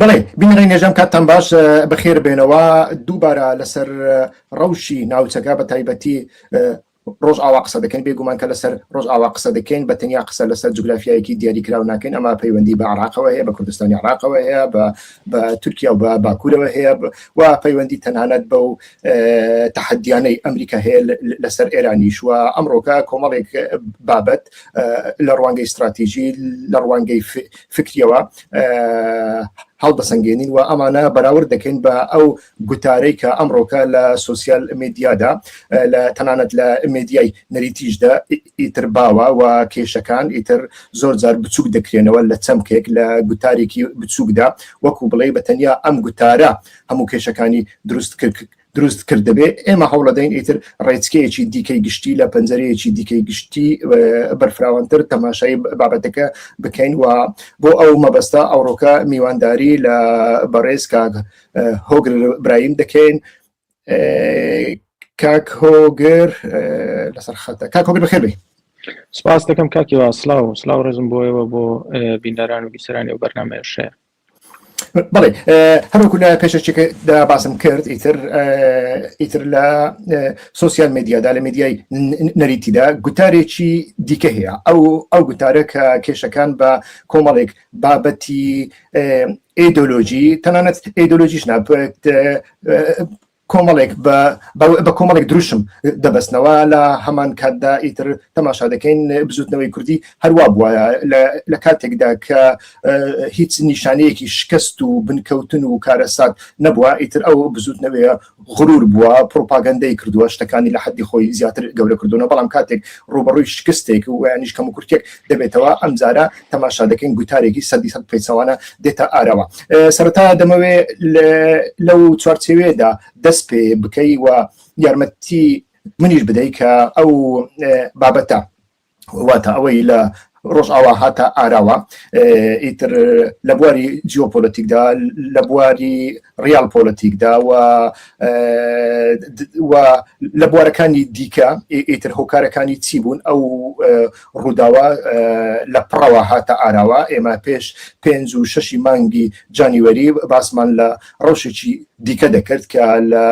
بەڵێ بینەرانی نێژەم کاتتان باش بەخێر بێنەوە دووبارە لەسەر ڕەوشی ناوچەکە بە تایبەتی ڕۆژ ئاوا قسە دەکەین بێگومان کە لەسەر ڕۆژ ئاوا قسە دەکەین بە تەنیا قسە لەسەر جوگرافیایەکی دیاریکراو ناکەین ئەمە پەیوەندی بە عراقەوە هەیە بە کوردستانی عراقەوە هەیە بە بە تورکیا و بە باکوورەوە هەیە و پەیوەندی تەنانەت بەو تەحەدیانەی ئەمریکا هەیە لەسەر ئێرانیش و ئەمڕۆکە کۆمەڵێک بابەت لە ڕوانگەی استراتیژی لە ڕوانگەی فکریەوە هەڵدەسەنگێنین و ئەمانە بەراورد دەکەین بە ئەو گوتارەی کە ئەمڕۆکە لە سوسیال میدیادا لە تەنانەت لە مێدیای نەریتیشدا ئیتر باوە و کێشەکان ئیتر زۆر جار بچووک دەکرێنەوە لە چەمکێک لە گوتارێکی بچووکدا وەکو بڵێ بە تەنیا ئەم گوتارە هەموو کێشەکانی دروست کرد دروست کرد دەبێ ئێمە هەوڵەدەین ئیتر ڕێچکەیەکی دیکەی گشتی لە پەنجەرەیەکی دیکەی گشتی بەرفراوانتر تەماشای بابەتەکە بکەین و بۆ ئەو مەبەستە ئەوڕۆکە میوانداری لە بەڕێز کاک هۆگر برایم دەکەین کاک هۆگر لەسەر خەتە کاک هۆگر بەخێر بێی. سپاس دەکەم کاکی وا سلااو سلااو ڕێزم بۆیەوە بۆ بینەران و بیسەرانی و بەرنمەیەشەیە. بەڵێ هەروەکو لە پێشەکیدا باسم کرد ئیتر ئیتر لە سوسیال میدیادا لە میدیای نەریتیدا گوتارێکی دیکە هەیە ئەو ئەو گوتارە کە کێشەکان بە کۆمەڵێک بابەتی ئیدۆلۆژی تەنانەت ئیدۆلۆژیش نا کۆمەڵێک بە کۆمەڵێک دروشم دەبەستنەوە لە هەمان کاتدا ئیتر تەماشا دەکەین بزوتنەوەی کوردی هەروە بووە لە کاتێکدا کە هیچ نیشانەیەکی شکست و بنکەوتن و کارەسات نەبووە ئیتر ئەو بزوتنەوەیە غرور بووە پروپاگەندەی کردووە شتەکانی لە حەدی خۆی زیاتر گەورە کردوونە بەڵام کاتێک ڕوبەڕووی شکستێک و یانیش کەم و کورتێک دەبێتەوە ئەمجارە تەماشا دەکەین گوتارێکی سەدی سەد پێچەوانە دێتە ئاراوە سەرەتا دەمەوێ لەو چوارچێوەیەدا دەست پێ بکەی و یارمەتی منیش بدەی کە ئەو بابەتە واتە ئەوەی لە ڕۆژئاوا هاتە ئاراوە ئیتر لە بواری جیۆپۆلەتیکدا لە بواری ڕیال پۆلەتیکدا و و لە بوارەکانی دیکە ئیتر هۆکارەکانی چی بوون ئەو ڕووداوە لە پڕەوە هاتە ئاراوە ئێمە پێش پێنج و شەشی مانگی جانیوەری باسمان لە ڕەوشێکی دیکە دەکرد کە لە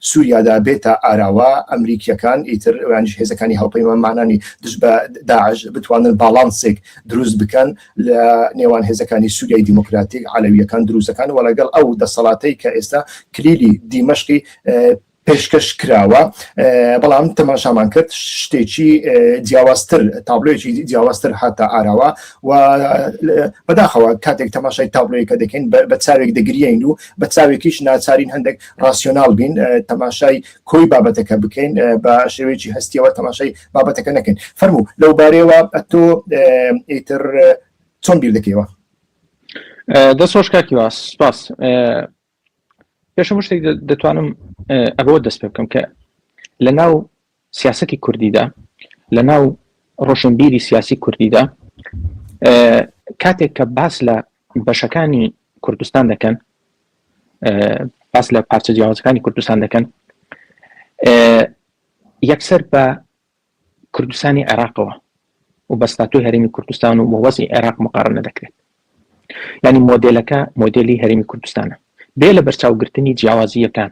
سووریادا بێتە ئاراوە ئەمریکیەکان ئیتر یانیش هێزەکانی هاوپەیمانانی دژ بە داعش بتوانن باڵانسێک دروست بکەن لە نێوان هێزەکانی سووریای دیموکراتیک عەلەویەکان دروزەکان و لەگەڵ ئەو دەسەڵاتەی کە ئێستا کلیلی دیمەشقی پێشکەش کراوە بەڵام تەماشامان کرد شتێکی جیاوازتر تابلۆیەکی جیاوازتر هاتە ئاراوە و بەداخەوە کاتێک تەماشای تابلۆیەکە دەکەین بە چاوێک دەگریین و بە چاوێکیش ناچارین هەندێک ڕاسیۆناڵ بین تەماشای کۆی بابەتەکە بکەین بە شێوەیەکی هەستیەوە تەماشای بابەتەکە نەکەین فەرموو لەو بارەیەوە ئەتۆ ئیتر چۆن بیر دەکەیەوە؟ دەست خۆش کاکی واس سپاس پێش هەموو شتێک دەتوانم ئەوە دەست پێ بکەم کە لە ناو سیاستی کوردیدا لە ناو ڕۆشنبیری سیاسی کوردیدا کاتێک کە باس لە بەشەکانی کوردستان دەکەن باس لە پارچە جیاوازەکانی کوردستان دەکەن یەکسەر بە کوردستانی عێراقەوە و بە ستاتۆی هەرێمی کوردستان و بە وەزعی عێراق مقارنە دەکرێت. یانی مۆدێلەکە مۆدێلی هەرێمی کوردستانە بێ لە بەرچاوگرتنی جیاوازییەکان.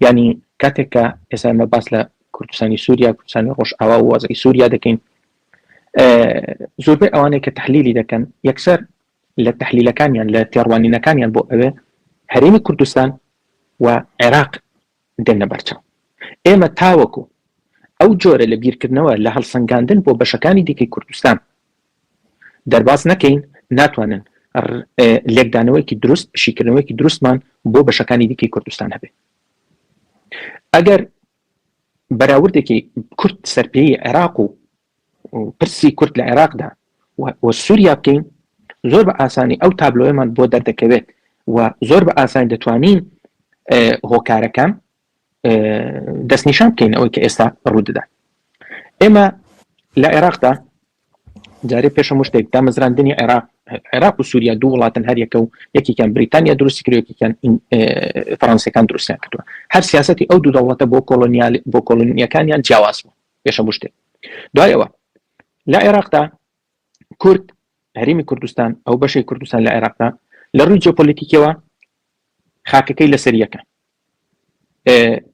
یانی کاتێک کە ئێستا ئێمە باس لە کوردستانی سووریا، کوردستانی ڕۆژئاوا و وەزعی سووریا دەکەین، زۆربەی ئەوانەی کە تەحلیلی دەکەن یەکسەر لە تەحلیلەکانیان لە تێڕوانینەکانیان بۆ ئەوێ هەرێمی کوردستان و عێراق دێنە بەرچاو. ئێمە تاوەکو ئەو جۆرە لە بیرکردنەوە لە هەڵسەنگاندن بۆ بەشەکانی دیکەی کوردستان دەرباز نەکەین، ناتوانن لێکدانەوەیەکی دروست، شیکردنەوەیەکی دروستمان بۆ بەشەکانی دیکەی کوردستان هەبێ. ئەگەر بەراوردێکی کورت سەرپێی عێراق و پرسی کورد لە عێراقدا و سووریا بکەین زۆر بە ئاسانی ئەو تابلۆیەمان بۆ دەردەکەوێت و زۆر بە ئاسانی دەتوانین هۆکارەکان دەستنیشان بکەین ئەوەی کە ئێستا ڕوودەدات ئێمە لە عێراقدا جارێ پێش هەموو شتێک دامەزراندنی عێراق عێراق و سووریا دوو وڵاتن هەریەکە و یەکێکیان بریتانیا دروستی کرد یەکێکیان فەڕەنسیەکان دروستیان کردووە هەر سیاسەتی ئەو دوو دەوڵەتە بۆ کۆلۆنیال بۆ کۆلۆنیەکانیان جیاواز بوو پێش هەموو شتێک دوای ئەوە لە عێراقدا کورد هەرێمی کوردستان ئەو بەشەی کوردستان لە عێراقدا لە ڕووی جیۆپۆلیتیکیەوە خاکەکەی لەسەر یەکە،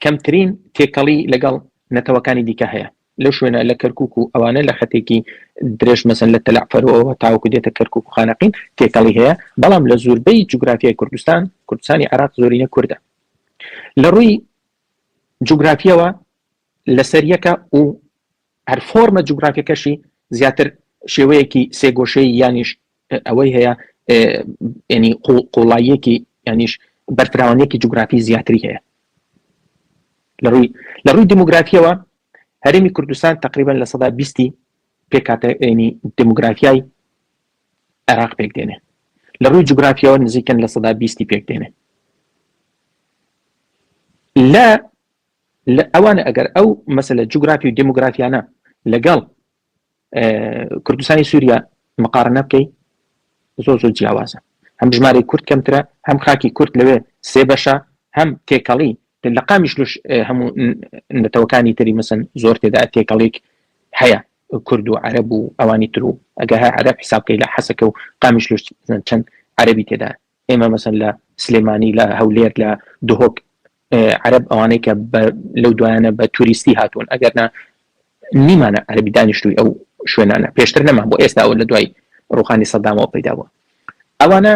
کەمترین تێکەڵی لەگەڵ نەتەوەکانی دیکە هەیە لەو شوێنە لە کەرکک و ئەوانە لە خەتێکی درێژ مەسن لە تەلەعفەرەوە تاوەکو دێتە کەرکک و خانەقین تێکەڵی هەیە، بەڵام لە زۆربەی جوگرافیای کوردستان، کوردستانی عێراق زۆرینە کوردە. لە ڕووی جوگرافیەوە لەسەر یەکە و هەر فۆرمە جوگرافیەکەشی زیاتر شێوەیەکی سێگۆشەی یانیش ئەوەی هەیە ینی قوڵاییەکی یانیش بەرفراوانیەکی جوگرافی زیاتری هەیە لە ڕووی لە ڕووی دیموگرافیەوە هەرێمی کوردستان تقریبا 20% پێکاتە ینی دیموگرافیای عێراق پێک دێنێ لە ڕووی جوگرافیەوە نزیکن 20% پێک دێنێ لە لە ئەوانە ئەگەر ئەو مەسەلە جوگرافی و دێموگرافیانە لەگەڵ کوردستانی سووریا مقارنە بکەی زۆر زۆر جیاوازە هەم ژمارەی کورد کەمترە هەم خاکی کورد لەوێ سێ بەشە هەم تێکەڵی لە قامیشلوش هەموو نەتەوەکانی تری مەسن زۆر تێدا تێکەڵیک هەیە کورد و عەرەب و ئەوانی تر و ئەگە هە عەرەب حساب بکەی لە حەسەکە و قامیشلوش چەند عەرەبی تێدا ئێمە مەسەن لە سلێمانی لە هەولێر لە دهۆک عەرەب ئەوانەی کە لەو دوایانە بە توریستی هاتوون ئەگەر نا نیمانە عەربی دانیشتووی ئەو شوێنانە پێشتر نەمان بۆ ئێستا ئەوە لە دوای ڕوخانی سەدامەوە پەیدا بووە ئەوانە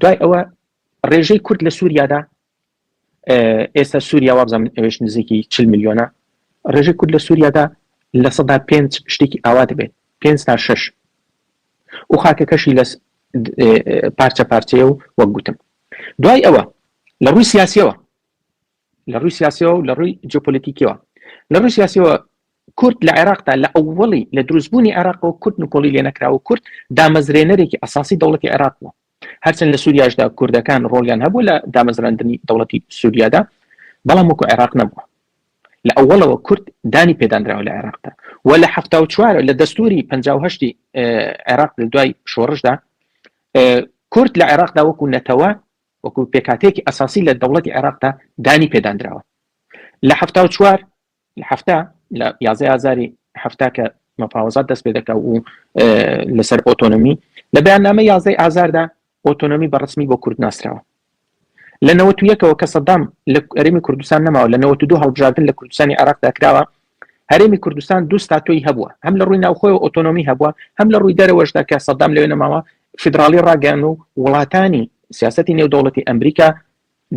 دوای ئەوە ڕێژەی کورد لە سووریادا ئێستا سووریا وابزانم ئەوێش نزیکی 40 میلیۆنە ڕێژەی کورد لە سووریادا 5% شتێکی ئاوا دەبێت 5 تا 6 و خاکەکەشی لە پارچە پارچەیە و وەک گوتم دوای ئەوە لە ڕووی سیاسیەوە لە ڕووی سیاسیەوە و لە ڕووی جیۆپۆلیتیکیەوە لە ڕووی سیاسیەوە کورد لە عێراقدا لە ئەوەڵی لە دروستبوونی عێراقەوە کورد نکۆڵی لێ نەکراوە و کورد دامەزرێنەرێکی ئەساسی دەوڵەتی عێراق بووە هەرچەند لە سووریاشدا کوردەکان ڕۆڵیان هەبوو لە دامەزراندنی دەوڵەتی سووریادا بەڵام وەکو عێراق نەبووە لە ئەوەڵەوە کورد دانی پێدانراوە لە عێراقدا و لە 74 لە دەستوری 58 عێراق لە دوای شۆڕشدا کورد لە عێراقدا وەکو نەتەوە وەکو پێکهاتەیەکی ئەساسی لە دەوڵەتی عێراقدا دانی پێدانراوە لە 74 لە حەفتا لە یازدەی ئازاری حەفتا کە مەفاوەزات دەست پێ دەکا و لەسەر ئۆتۆنۆمی لە بەیاننامە یازدەی ئازاردا ئۆتۆنۆمی بە ڕسمی بۆ کورد ناسراوە لە نەوەت و یەکەوە کە سەدام لە هەرێمی کوردستان نەماوە لە 92 هەڵبژاردن لە کوردستانی عێراقدا کراوە هەرێمی کوردستان دوو ستاتۆی هەبووە هەم لە ڕووی ناوخۆی ئۆتۆنۆمی هەبووە هەم لە ڕووی دەرەوەشدا کە سەدام لەوێ نەماوە فیدراڵی ڕاگەیان و وڵاتانی سیاستی نێودەوڵەتی ئەمریکا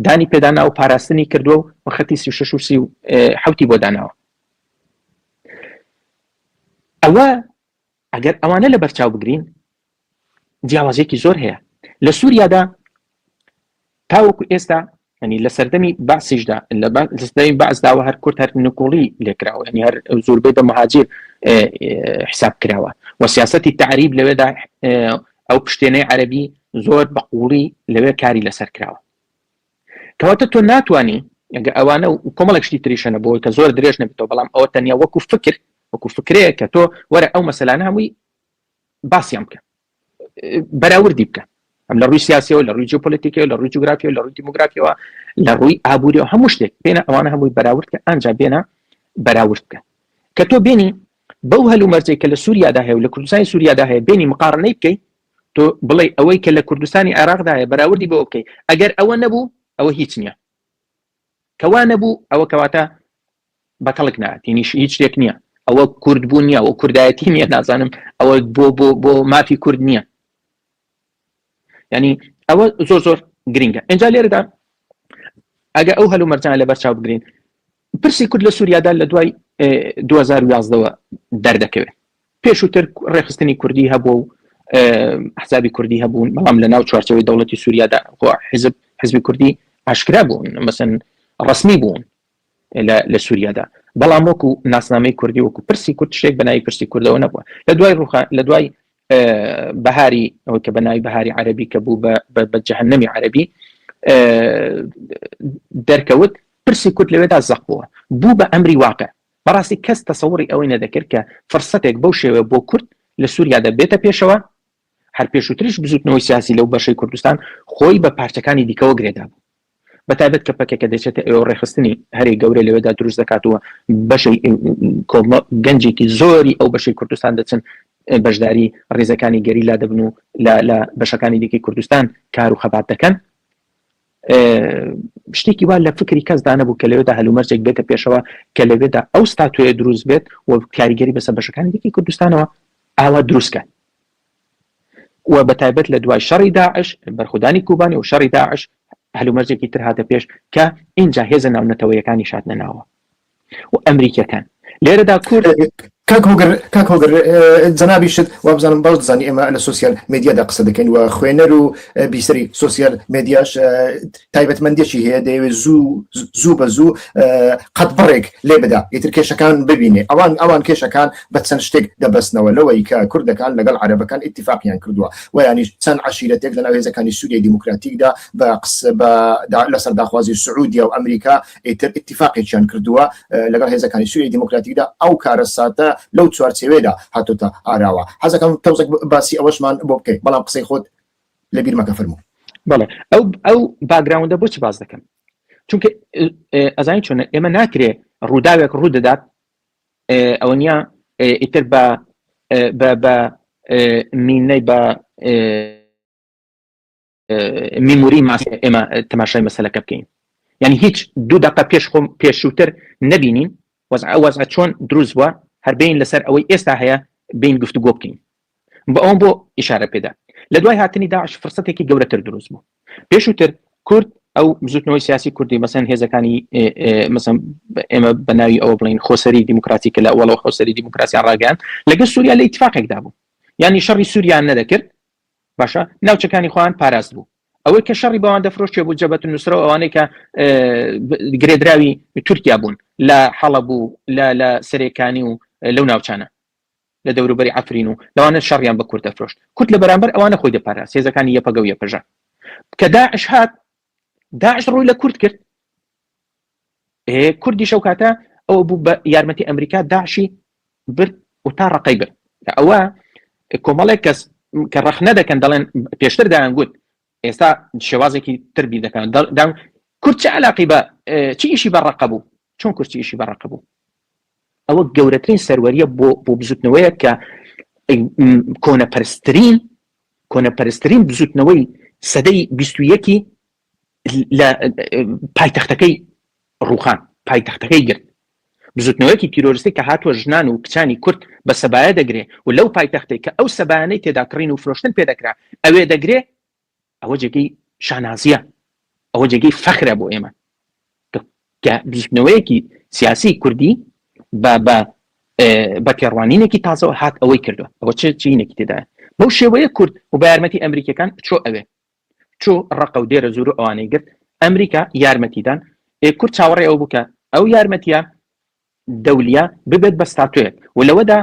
دانی پێدانا و پاراستنی کردووە و خەتی 36 و 37 بۆ داناوە. ئەوە ئەگەر ئەوانە لە بەرچاو بگرین جیاوازیەکی زۆر هەیە لە سووریادا تاوەکو ئێستا ینی لە سەردەمی بەعسیشدا لە سەردەمی بەعسداوە هەر کورد هەر نکۆڵی لێکراوە ینی هەر زۆربەی بە مهاجر حساب کراوە و سیاستی تعریب لەوێدا ئەو پشتێنەی عەربی زۆر بە قوڵی لەوێ کاری لەسەر کراوە کەواتە تۆ ناتوانانی ئەگە ئەوانە و کۆمەڵێک شتی تریشەنە بۆی کە زۆر درێژ نەبێتەوە بەڵام ئەوە تەنیا وەکو فکر وەکو فکرەیە کە تۆ وەرە ئەو مەسەلانە هەمووی باسییان بکە بەراوردی بکە ئەم لە ڕووی سیاسیەوە لە ڕووی جیۆپۆلیتیکەوە لە ڕووی جوگرافیەوە لە ڕووی دیموگرافیەوە لە ڕووی ئابووریەوە هەموو شتێک بێنە ئەوانە هەمووی بەراورد کە ئەنجا بێنە بەراورد بکە کە تۆ بێنی بەو هەلومەرجەی کە لە سووریادا هەیە و لە کوردستانی سووریادا هەیە بێنی مقارنەی بکەی تۆ بڵێ ئەوەی کە لە کوردستانی عێراقدا هەیە بەراوردی بۆ بکەی ئەگەر ئەوە نەبوو ئەوە هیچ نییە کەوا نەبوو ئەوە کەواتە بە کەڵک نات یعنی هیچ شتێک نییە ئەوە کورد بوو نییە ئەوە کوردایەتی نییە نازانم ئەوە بۆ بۆ بۆ مافی کورد نییە ینی ئەوە زۆر زۆر گرنگە ئینجا لێرەدا ئەگە ئەو هەلومەرجان لەبەر چاو بگرین پرسی کورد لە سووریادا لە دوای 2011ەوە دەردەکەوێت پێشووتر ڕێکخستنی کوردی هەبوو و حسابی کوردی هەبوون بەڵام لە ناو چوارچەوەی دەوڵەتی سووریادا حزب حزبی کوردی ئاشکرا بوون مەسن ڕسمی بوون لە سووریادا بەڵام وەکو ناسنامەی کوردی وەکو پرسی کورد شتێک بە ناوی پرسی کوردەوە نەبووە لە دوای ڕوخا لە دوای بەهاری ئەوەی کە بە ناوی بەهاری عەربی کە بوو بە جەهەنەمی عەربی دەرکەوت پرسی کورد لەوێدا زەق بووە بوو بە ئەمری واقع بەڕاستی کەس تەسەوڕی ئەوەی نەدەکرد کە فرسەتێک بەو شێوە بۆ کورد لە سووریادا بێتە پێشەوە هەر پێشووتریش بزوتنەوەی سیاسی لەو بەشەی کوردستان خۆی بە پارچەکانی دیکەوە گرێدا بوو بەتایبەت کە پەکەکە دەچێتە ئەوێ و ڕێکخستنی هەرێ گەورە لەوێدا دروست دەکات و بەشی گەنجێکی زۆری ئەو بەشەی کوردستان دەچن بەشداری ڕیزەکانی گەریلا دەبن و لە بەشەکانی دیکەی کوردستان کار و خەبات دەکەن شتێکی وا لە فکری کەسدا نەبوو کە لەوێدا هەلومەرجێک بێتە پێشەوە کە لەوێدا ئەو ستاتۆیە دروست بێت و کاریگەری بەسەر بەشەکانی دیکەی کوردستانەوە ئاوا دروستکە و بە تایبەت لە دوای شەڕی داعش بەرخودانی کوبانی و شەڕی داعش هەلومەرجێکی تر هاتە پێش کە ئینجا هێزە ناونەتەوەیەکانی شاتنە ناوە و ئەمریکیەکان لێرەدا کورد کاک هۆگر کاک هۆگر جەنابیشت وابزانم باش دەزانی ئێمە لە سۆسیال مێدیادا قسە دەکەین و خوێنەر و بیسەری سۆسیال مێدیاش تایبەتمەندێکی هەیە دەیەوێت زوو زوو بە زوو قەت بڕێک لێ بدا ئیتر کێشەکان ببینێ ئەوان ئەوان کێشەکان بە چەند شتێک دەبەستنەوە لەوەی کە کوردەکان لەگەڵ عەرەبەکان ئیتیفاقیان کردووە و یانیش چەند عەشیرەتێک لەناو هێزەکانی سووریای دیموکراتیکدا بە قسە بە لەسەر داخوازی سعودیا و ئەمریکا ئیتر ئیتیفاقێکیان کردووە لەگەڵ هێزەکانی سووریای دیموکراتیکدا ئەو کارەساتە لەو چوارچێوەیەدا هاتۆتە ئاراوە حەزەکەم تۆزێک باسی ئەوەشمان بۆ بکەیت بەڵام قسەی خۆت لەبیر مەکە فەرموو. بەڵێ ئەو ئەو background ە بۆچ باس دەکەم چونکە ئەزانی چۆنە ئێمە ناکرێ ڕووداوێک ڕوو دەدات ئەوە نییە ئیتر بە بە مینەی بە memory ماس ئێمە تەماشای مەسەلەکە بکەین یعنی هیچ دوو دقە پێش خۆم پێشووتر نەبینین وەزع وەزع چۆن دروست بووە هەر بین لەسەر ئەوەی ئێستا هەیە بین گفتوگۆ بکەین بە ئەوم بۆ ئیشارە پێدا لە دوای هاتنی داعش فرسەتێکی گەورەتر دروست بوو پێشووتر کورد ئەو بزوتنەوەی سیاسی کوردی مەسەن هێزەکانی مەسەن ئێمە بە ناوی ئەوە بڵین خۆسەری دیموکراتی کە لە ئەوەڵەوە خۆسەری دیموکراسیان ڕاگەیان لەگەڵ سووریا لە ئیتفاقێکدا بوو یانی شەڕی سووریان نەدەکرد باشە ناوچەکانی خۆیان پاراست بوو ئەوەی کە شەڕی بەوان دەفرۆشت بوو جەبەت نوسرە و ئەوانەی کە گرێدراوی تورکیا بوون لە حەڵەب و لە لە سەرێکانی و لەو ناوچانە لە دەوروبەری عەفرین و لەوانە شەڕیان بە کورد دەفرۆشت کورد لە بەرامبەر ئەوانە خۆی دەپاراست هێزەکانی یەپەگە و یەپەژە کە داعش هات داعش ڕووی لە کورد کرد کوردیش ئەو کاتە ئەوە بوو بە یارمەتی ئەمریکا داعشی برد و تا ڕقەی برد ئەوە کۆمەڵێک کەس کە ڕەخنە دەکەن دەڵێن پێشتر دایان گوت ئێستا شێوازێکی تر بیر دەکەن دان کورد چه علاقی بە چی ئیشی بە ڕقە بوو چۆن کورد چی ئیشی بە ڕقە بوو ئەوە گەورەترین سەروەریە بۆ بۆ بزوتنەوەیە کە کۆنەپەرسترین کۆنەپەرسترین بزوتنەوەی سەدەی 21 لە پایتەختەکەی ڕوخان پایتەختەکەی گرت بزوتنەوەیەکی تیرۆریستی کە هاتووە ژنان و کچانی کورد بە سەبایە دەگرێ و لەو پایتەختەی کە ئەو سەبایانەی تێدا کڕین و فرۆشتن پێ دەکرا ئەوێ دەگرێ ئەوە جێگەی شانازیە ئەوە جێگەی فەخرە بۆ ئێمە کە بزوتنەوەیەکی سیاسی کوردی بە بە بە تێڕوانینێکی تازەوە هات ئەوەی کردووە ئەوە چ چینێکی تێدایە بەو شێوەیە کورد و بە یارمەتی ئەمریکیەکان چۆ ئەوێ چۆ ڕەقە و دێرە زور و ئەوانەی گرت ئەمریکا یارمەتیدان ئێ کورد چاوەڕێ ئەو بوو کە ئەو یارمەتیە دەولیە ببێت بە ستاتۆیەک و لەوەدا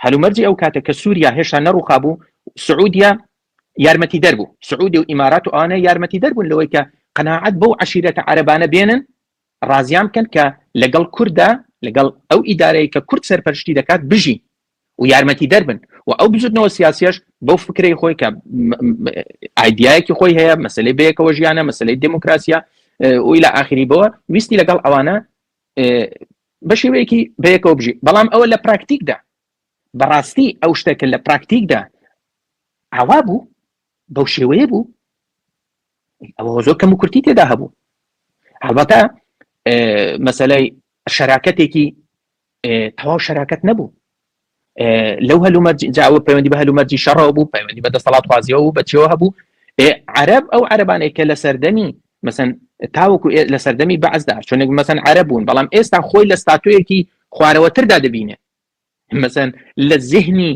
هەلومەرجی ئەو کاتە کە سووریا هێشتا نەڕوخابوو سعودیە یارمەتی دەر بوو سعودی و ئیمارات و ئەوانە یارمەتی دەر بوون لەوەی کە قەناعەت بەو عەشیرەتە عەرەبانە بێنن ڕازیان بکەن کە لەگەڵ کورددا لەگەڵ ئەو ئیدارەیە کە کورد سەرپەرشتی دەکات بژین و یارمەتی دەر بن و ئەو بزوتنەوە سیاسیەش بەو فکرەی خۆی کە ئایدیایەکی خۆی هەیە مەسلەی بەیەکەوە ژیانە مەسلەی دموکراسیە و لە ئاخری بەوە ویستی لەگەڵ ئەوانە بە شێوەیەکی بەیەکەوە بژی بەڵام ئەوە لە پراکتیکدا بەڕاستی ئەو شتێکە لە پراکتیکدا ئاوا بوو بەو شێوەیە بوو ئەوە زۆر کەم و کورتی تێدا هەبوو هەڵبەتە مەسلەی شەراکەتێکی تەواو شەراکەت نەبوو لەو هەلومەرج جاوە پەیوەندی بە هەلومەرجی شەڕەوە بوو پەیوەندی بە دەسەڵات خوازیەوە بوو بەچەوە هەبوو عەرەب ئەو عەرەبانێک کە لە سەردەمی مەسەن تاوەکو لە سەردەمی بەعسدا چۆنێک مەسەن عەرەب بوون بەڵام ئێستا خۆی لە ستاتۆیەکی خوارەوەتردا دەبینێ مەسەن لە زیهنی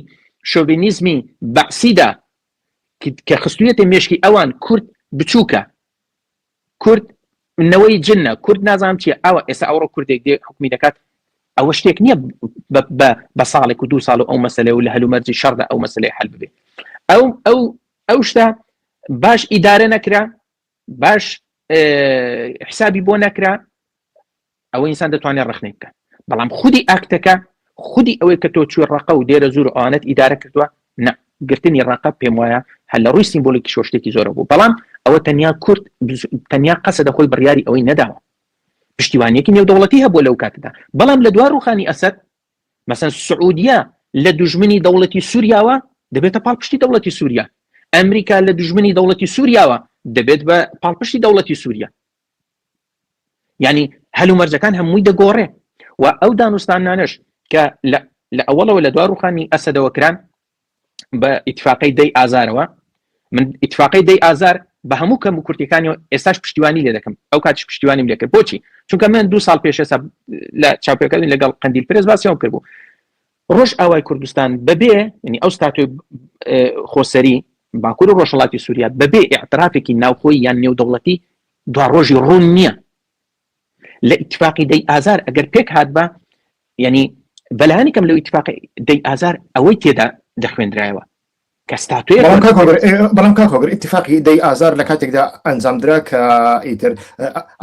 شۆڤینیزمی بەعسیدا کە خستویەتە مێشکی ئەوان کورد بچووکە کورد نەوەی جنە کورد نازانم چیە ئەوە ئێستا ئەوڕۆ کوردێک دێ حکومی دەکات ئەوە شتێک نییە بە ساڵێک و دوو ساڵ و ئەو مەسلەیە و لە هەلومەرجی شەڕدا ئەو مەسلەی حل ببێ ئەو ئەو ئەو شتە باش ئیدارە نەکرا باش حسابی بۆ نەکرا ئەوە ئینسان دەتوانێت ڕەخنەی بکات بەڵام خودی ئاکتەکە خودی ئەوەی کە تۆ چووی ڕەقە و دێرە زور و ئەوانەت ئیدارە کردووە نا گرتنی ڕەقە پێم وایە هەر لە ڕووی سیمبولیکی شتێکی زۆرە بوو بەڵام ئەوە تەنیا کورد تەنیا قەسەدە خۆی بڕیاری ئەوەی نەداوە پشتیوانیەکی نێودەوڵەتی هەبووە لەو کاتەدا بەڵام لە دوای ڕوخانی ئەسەد مەسەن سعودیە لە دوژمنی دەوڵەتی سووریاوە دەبێتە پاڵپشتی دەوڵەتی سووریا ئەمریکا لە دوژمنی دەوڵەتی سووریاوە دەبێت بە پاڵپشتی دەوڵەتی سووریا یعنی هەلومەرجەکان هەمووی دەگۆڕێ و ئەو دانوستانانەش کە لە ئەوەڵەوە لە دوا ڕوخانی ئەسەدەوە کران بە ئیتفاقی دەی ئازارەوە من ئیتفاقی دەی ئازار بە هەموو کەم و کورتەکانی ئێستاش پشتیوانی لێ دەکەم ئەو کاتش پشتیوانیم لێکرد بۆچی چونکە من دو ساڵ پێش ئێستا لە چاپێکردن لەگەڵ قەندیل پرێس باسیەوە کردبوو ڕۆژ ئاوای کوردستان بەبێ ینی ئەو ستاتۆی خۆسەری باکوور و ڕۆژهەڵاتی سووریا بەبێ ئیعترافێکی ناوخۆی یان نێودەوڵەتی دواڕۆژی ڕوون نییە لە ئیتفاقی دەی ئازار ئەگەر پێک هات بە یعنی بەلایەنی کەم لەو ئیتفاقی دەی ئازار ئەوەی تێدا دەخوێندرایەوە کە ستاتوێ بەڵام کاک هۆگر ئیتفاقی دەی ئازار لە کاتێکدا ئەنجامدرا کە ئیتر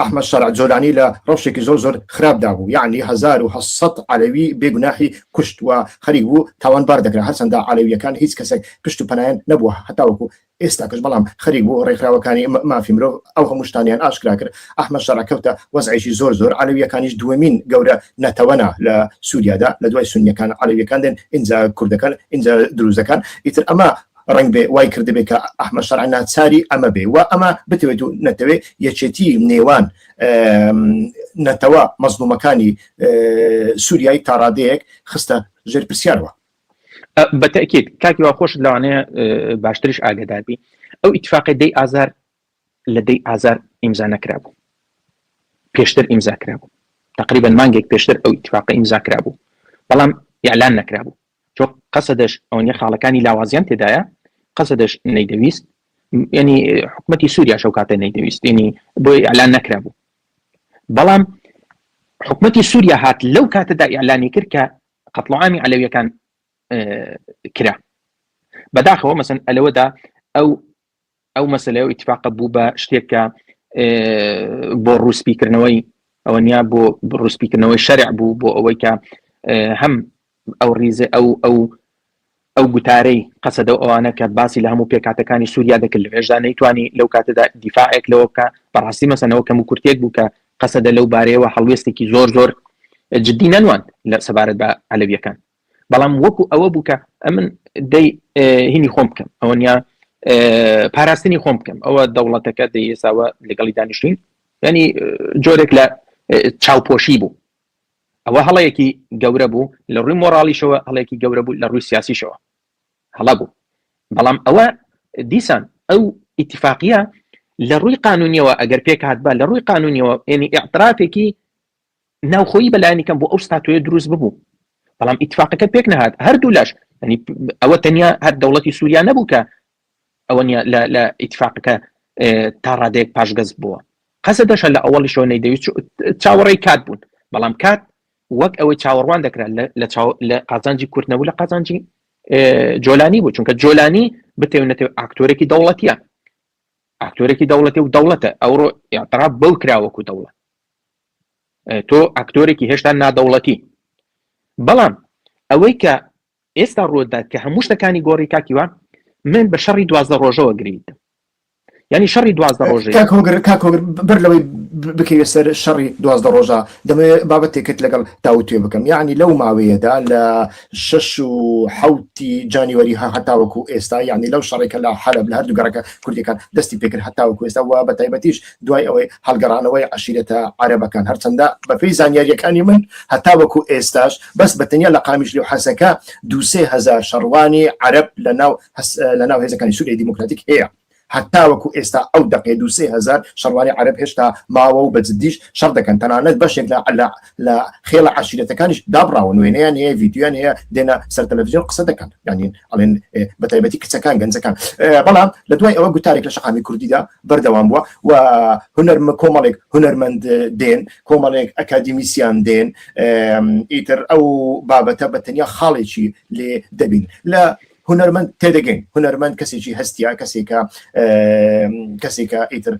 ئەحمەد شەرع جۆلانی لە ڕەوشێکی زۆر زۆر خراپدا بوو یعنی 1900 عەلەوی بێگوناحی کوشت و خەریک بوو تاوانبار دەکرا هەرچەندە عەلەویەکان هیچ کەسێک پشت و پەنایان نەبووە هەتاوەکو ئێستاکەش بەڵام خەریک بوو ڕێکخراوەکانی مافی مرۆڤ ئەو هەموو شتانیان ئاشکرا کرد، ئەحمەد شەرع کەوتە وەزعێکی زۆر زۆر، عەلەوییەکانیش دووەمین گەورە نەتەوەنە لە سوریادا لە دوای سوننیەکان عەلەوییەکان دێن ئینجا کوردەکان ئینجا دروزەکان، ئیتر ئەمە ڕەنگ بێ وای کردبێ کە ئەحمەد شەرع ناچاری ئەمە بێ و ئەمە بتەوێت و نەتەوێ یەکێتی نێوان نەتەوە مەزڵومەکانی سوریای تاڕادەیەک خستە ژێر پرسیارەوە. بە تەئکید کاک هیوا خۆشت لەوانەیە باشتریش ئاگادار بی ئەو ئیتفاقی دەی ئازار لە دەی ئازار ئیمزا نەکرابوو پێشتر ئیمزا کرابوو تقریبا مانگێک پێشتر ئەو ئیتفاقە ئیمزا کرابوو بەڵام ئیعلان نەکرابوو چۆ قەسەدەش ئەوەنیە خاڵەکانی لاوازیان تێدایە قەسەدەش نەیدەویست ینی حکوومەتی سووریا شەو کاتە نەیدەویست ینی بۆی ئیعلان نەکرابوو بەڵام حکوومەتی سووریا هات لەو کاتەدا ئیعلانی کرد کە قەتڵوعامی عەلەویەکان کرا بەداخەوە مەسەن ئەلەوەدا ئەو ئەو مەسلەیە و ئیتفاقە بوو بە شتێک کە بۆ ڕووسپیکردنەوەی ئەوە نیا بۆ ڕووسپیکردنەوەی شەرع بوو بۆ ئەوەی کە هەم ئەو ڕیزە ئەو ئەو ئەو گوتارەی قەسەدە و ئەوانە کە باسی لە هەموو پێکهاتەکانی سووریا دەکرد لەوێشدا نەیتوانی لەو کاتەدا دیفاعێک لەوە بکا، بەڕاستی مەسەن ئەوە کەموکورتییەک بوو کە قەسەدە لەو بارەیەوە هەڵوێستێکی زۆر زۆر جدی نەنواند لە سەبارەت بە عەلەوییەکان، بەڵام وەکو ئەوە بوو کە ئەمن دەی هینی خۆم بکەم ئەوە نیە پاراستنی خۆم بکەم ئەوە دەوڵەتەکە دەی ئێساوە لەگەڵی دانیشتین ینی جۆرێک لە چاوپۆشی بوو ئەوە هەڵەیەکی گەورە بوو لە ڕووی مۆڕاڵیشەوە هەڵەیەکی گەورە بوو لە ڕووی سیاسیشەوە هەڵە بوو بەڵام ئەوە دیسان ئەو ئیتفاقیە لە ڕووی قانونیەوە ئەگەر پێک هاتبا لە ڕووی قانونیەوە ینی ئیعترافێکی ناوخۆیی بەلایەنی کەم بۆ ئەو ستاتۆیە دروست ببوو بەڵام ئیتفاقەکە پێک نەهات هەردوو لاش ینی ئەوە تەنیا هەر دەوڵەتی سووریا نەبوو کە ئەوە نیە لە لە ئیتفاقەکە تا ڕادەیەک پاشگەز بووە قەسەدەشە لە ئەوەڵیشەوە نەیدەویست چاوەڕێی کات بوون بەڵام کات وەک ئەوەی چاوەڕوان دەکرا لە لە قازانجی کورد نەبوو لە قازانجی جۆلانی بوو چونکە جۆلانی بتەوێ نەتەوێ ئاکتۆرێکی دەوڵەتیە ئاکتۆرێکی دەوڵەتی و دەوڵەتە ئەوڕۆ ئیعتراف بەو کراوەکو دەوڵەت تۆ ئاکتۆرێکی هێشتا نادەوڵەتی بەڵام ئەوەی کە ئێستا ڕوودات کە هەموو شتەکانی گۆڕی کاک هیوا من بە شەڕی 12 ڕۆژەوە گرێی دەم یعنی شەڕی 12 ڕۆژەی کاک هۆگر کاک هۆگر بەر لەوەی بکەوێ سەر شەڕی 12 ڕۆژە دەمەوێت بابەتێکت لەگەڵ تاوتوێ بکەم یعنی لەو ماوەیەدا لە شەش و حەوتی جانیوەری ها هەتاوەکو ئێستا یعنی لەو شەڕێکە لە حەلەب لە هەردوو گەڕەکە کوردیەکان دەستی پێکرد هەتاوەکو ئێستا و بە تایبەتیش دوای ئەوەی هەڵگەڕانەوەی عەشیرەتە عەرەبەکان هەرچەندە بەپێی زانیاریەکانی من هەتاوەکو ئێستاش بەس بە تەنیا لە قامیشلی و حەسەکە 2-3 هەزار شەڕوانی عەرەب لەناو لەناو هێزەکانی سوریای دیموکراتیک هەیە هەتاوەکو ئێستا ئەو دەقێ 2-3 هەزار شەڕوانی عەرەب هێشتا ماوە و بە جدیش شەڕ دەکەن تەنانەت بەشێک لە لە لە خێڵە عەشیرەتەکانیش دابڕاون وێنەیان هەیە ڤیدیۆیان هەیە دێنە سەر تەلەڤیزیۆن قسە دەکەن یانی ئەڵێن بە تایبەتی کچەکان گەنجەکان بەڵام لە دوای ئەوە گوتارێک لە شەقامی کوردیدا بەردەوام بووە و هونەر کۆمەڵێک هونەرمەند دێن کۆمەڵێک ئەکادیمیسیان دێن ئیتر ئەو بابەتە بە تەنیا خاڵێکی لێ دەبین لە. هونەرمەند تێدەگەین هونەرمەند کەسێکی هەستیا کەسێکە کەسێکە ئیتر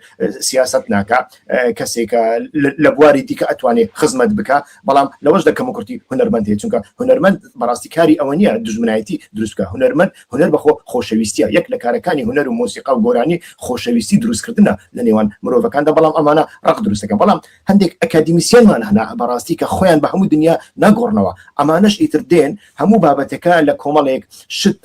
سیاست ناکە کەسێکە لە بواری دیکە ئەتوانێت خزمەت بکە بەڵام لەوەش دەکەم و کورتی هونەرمەند هەیە چونکە هونەرمەند بەڕاستی کاری ئەوە نییە دژمنایەتی دروست بکە هونەرمەند هونەر بەخۆ خۆشەویستیە یەک لە کارەکانی هونەر و مۆسیقا و گۆرانی خۆشەویستی دروستکردنە لە نێوان مرۆڤەکاندا بەڵام ئەمانە ڕق دروستەکەن بەڵام هەندێک ئەکادیمیسیەنمان هەنا بەڕاستی کە خۆیان بە هەموو دنیا ناگۆڕنەوە ئەمانەش ئیتر دێن هەموو بابەتەکە لە کۆمەڵێک شت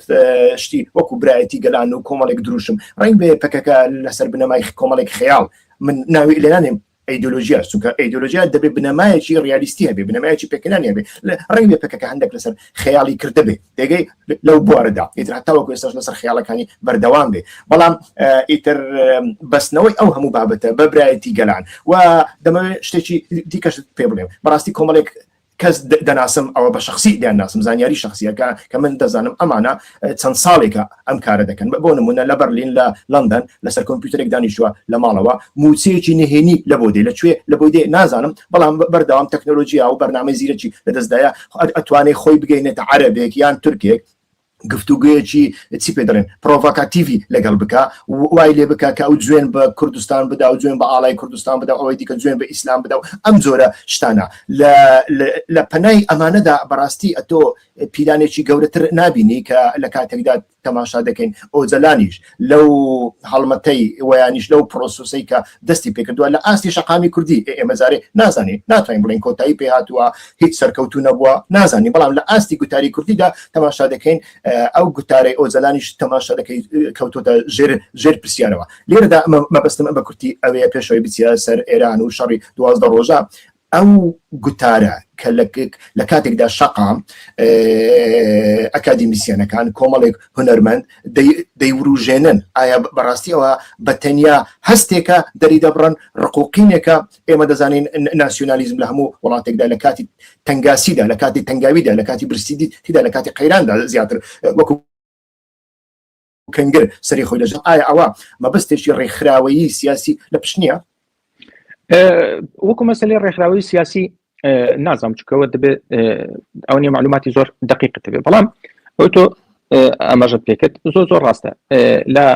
شتی وەکو برایەتی گەلان و کۆمەڵێک دروشم ڕنگ بێ پەکەکە لەسەر بنەمای کۆمەڵێک خەیاڵ من ناوی لێنانێم ئەیدۆلۆژیا چونکە ئەیدۆلۆژیا دەبێ بنەمایەکی ڕیالیستی هەبێ بنەمایەکی پێکەنانی هەبێ ڕنگ بێ پەکەکە هەندێک لەسەر خەیاڵی کردە بێ دەگەی لەو بوارەدا ئیتر هەتاوەکو ئێستاش لەسەر خەیاڵەکانی بەردەوام بێ بەڵام ئیتر بەستنەوەی ئەو هەموو بابەتە بە برایەتی گەلان و دەمەوێت شتێکی دیکەشت پێ بڵێم بەڕاستی کۆمەڵێک کەس دەناسم ئەوە بە شخصی دەیان ناسم زانیاری شخصیەکە کە من دەزانم ئەمانە چەند ساڵێکە ئەم کارە دەکەن بۆ نمونە لە بەرلین لە لەندەن لەسەر کۆمپیوتەرێک دانیشتووە لە ماڵەوە موچەیەکی نهێنی لە بۆ دێ لە کوێ لە بۆی دێ نازانم بەڵام بەردەوام تەکنۆلۆژیا و بەرنامەی زیرەکی لەدەستدایە ئەتوانێ خۆی بگەینێتە عەرەبێک یان تورکێک گفتوگویەکی چی پێ دەڵێن پرۆڤاکاتیڤی لەگەڵ بکە وای لێ بکە کە ئەو جوێن بە کوردستان بدا و جوێن بە ئاڵای کوردستان بدا ئەوەی دیکە جوێن بە ئیسلام بدا و ئەم جۆرە شتانە لە پەنای ئەمانەدا بەڕاستی ئەتۆ پیلانێکی گەورەتر نابینی کە لە کاتێکدا تەماشا دەکەین ئۆجەلانیش لەو هەڵمەتەی ویانیش لەو پرۆسسەی کە دەستی پێکردووە لە ئاستی شەقامی کوردی ئێمە جارێ نازانین ناتوانین بڵێین کۆتایی پێهاتووە هیچ سەرکەوتوو نەبووە نازانین بەڵام لە ئاستی گوتاری کوردیدا تەماشا دەکەین ئەو گوتارەی ئۆجەلانیش تەماشا دەکەی کەوتۆتە ژێر ژێر پرسیارەوە لێرەدا مەبەستم بە کورتی ئەوەیە پێشەوەی بچیە سەر ئێران و شەڕی 12 ڕۆژە ئەو گوتارە کە لە کاتێکدا شەقام ئەکادیمیسیەنەکان کۆمەڵێک هونەرمەند دەیوروژێنن ئایا بەڕاستی ئەوە بە تەنیا هەستێکە دەری دەبڕن ڕقوقینێکە ئێمە دەزانین ناسیۆنالیزم لە هەموو وڵاتێکدا لە کاتی تەنگاسیدا لە کاتی تەنگاویدا لە کاتی برسیدیدا لە کاتی قەیراندا زیاتر وەکو کەنگر سەری خۆی لەژێر ئایا ئەوە مەبەستێکی ڕێکخراوەیی سیاسی لە پشت نییە؟ وەکو مەسلەی ڕێکخراوەی سیاسی نازانم چکەوە دەبێت ئەو نیە معلوماتی زۆر دقیقت بێ بەڵام ئەو تۆ ئاماژەت پێکرد زۆر زۆر ڕاستە لە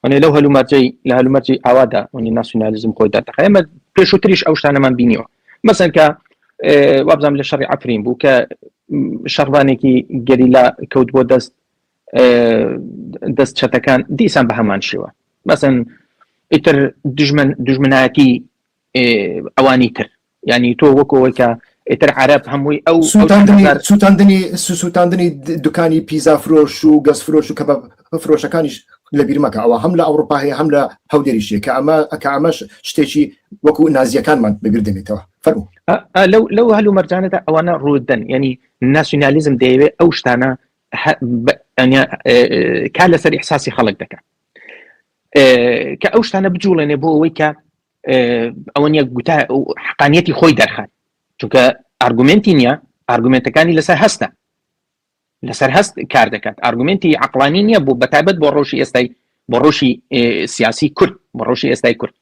وەنێ لەو هەلومەرجەی لە هەلومەرجی ئاوادا وەنی ناسیونالیزم خۆی دەردەخە ئێمە پێشووتریش ئەو شتانەمان بینیوە مەسەن کە وابزانام لە شەڕی عفرین بوو کە شەڕوانێکی گەریلا کەوت بۆ دەست دەست چەتەکان دیسان بە هەمان شێوە مەسەن ئیتر دژمن دژمنایەتی ئەوانی تر ینی تۆ وەکەوەی کە ئیتر عرب هەمووی ئەو سووتاندنی سووتاندنی دوکانی پیزا فرۆش و گەز فرۆش و کە بە فرۆشەکانیش لە بیرمەکە ئەوە هەم لە ئەوروپا هەیە هەم لە هەولێریشیە کە ئەمە کە ئەمەش شتێکی وەکو نازیەکانمان بەبیر دێنێتەوە فەرموو لەو لەو هەلومەرجانەدا ئەوانە ڕوودەن ینی ناسیونالیزم دەیەوێت ئەو شتانە کار لەسەر ئیحساسی خەڵک دەکات کە ئەو شتانە بجوڵێنێ بۆ ئەوەی کە ئەوە نیە گوتا حقانیەتی خۆی دەرخات چونکە ئارگومنتی نییە ئارگومنتەکانی لەسەر هەستە لەسەر هەست کار دەکات ئارگومنتی عقلانی نییە بۆ بەتایبەت بۆ ڕۆژی ئێستای بۆ ڕۆژی سیاسی کورد بۆ ڕۆژی ئێستای کورد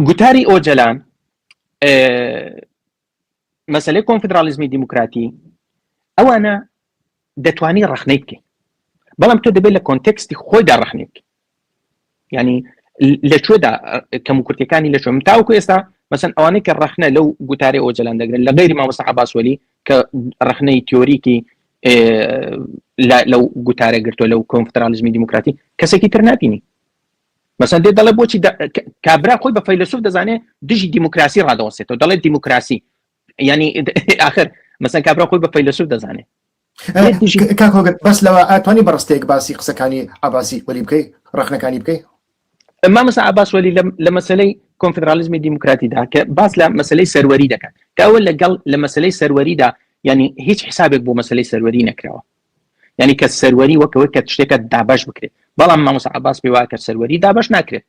گوتاری ئۆجەلان مەسلەی کۆنفدرالیزمی دیموکراتی ئەوانە دەتوانی ڕەخنەی بکەیت بەڵام تۆ دەبێت لە context ی خۆیدا ڕەخنەی بکەیت ینی لە کوێدا کەم و کورتەکانی لە شوێن تاوەکو ئێستا مەسەن ئەوانەی کە ڕەخنە لەو گوتارێ ئۆجەلان دەگرن لە غەیری مامۆستا عەباس وەلی کە ڕەخنەی تیۆریکی لەو گوتارە گرتووە لەو کۆنفدرالیزمی دیموکراتی کەسێکی تر نبینی مەسەن دێت دەڵێ بۆچی کابرا خۆی بە فەیلەسوف دەزانێ دژی دیموکراسی ڕادەوەستێتەوە دەڵێت دیموکراسی ینی آخر مەسەن کابرا خۆی بە فەیلەسوف دەزانێ کاک هۆگر بەس لەوە ئەتوانی بە ڕستەیەک باسی قسەکانی عەباسی وەلی بکەی ڕەخنەکانی بکەی مامۆستا عەباس وەلی لە مەسلەی کۆنفدرالیزمی دیموکراتیدا کە باس لە مەسلەی سەروەری دەکات کە ئەوە لەگەڵ لە مەسلەی سەروەریدا ینی هیچ حسابێک بۆ مەسلەی سەروەری نەکراوە یعنی کە سەروەری وەکەوەی کە شتێکە دابش بکرێت بەڵام مامۆستا عباس پێی وایە کە سەروەری دابش ناکرێت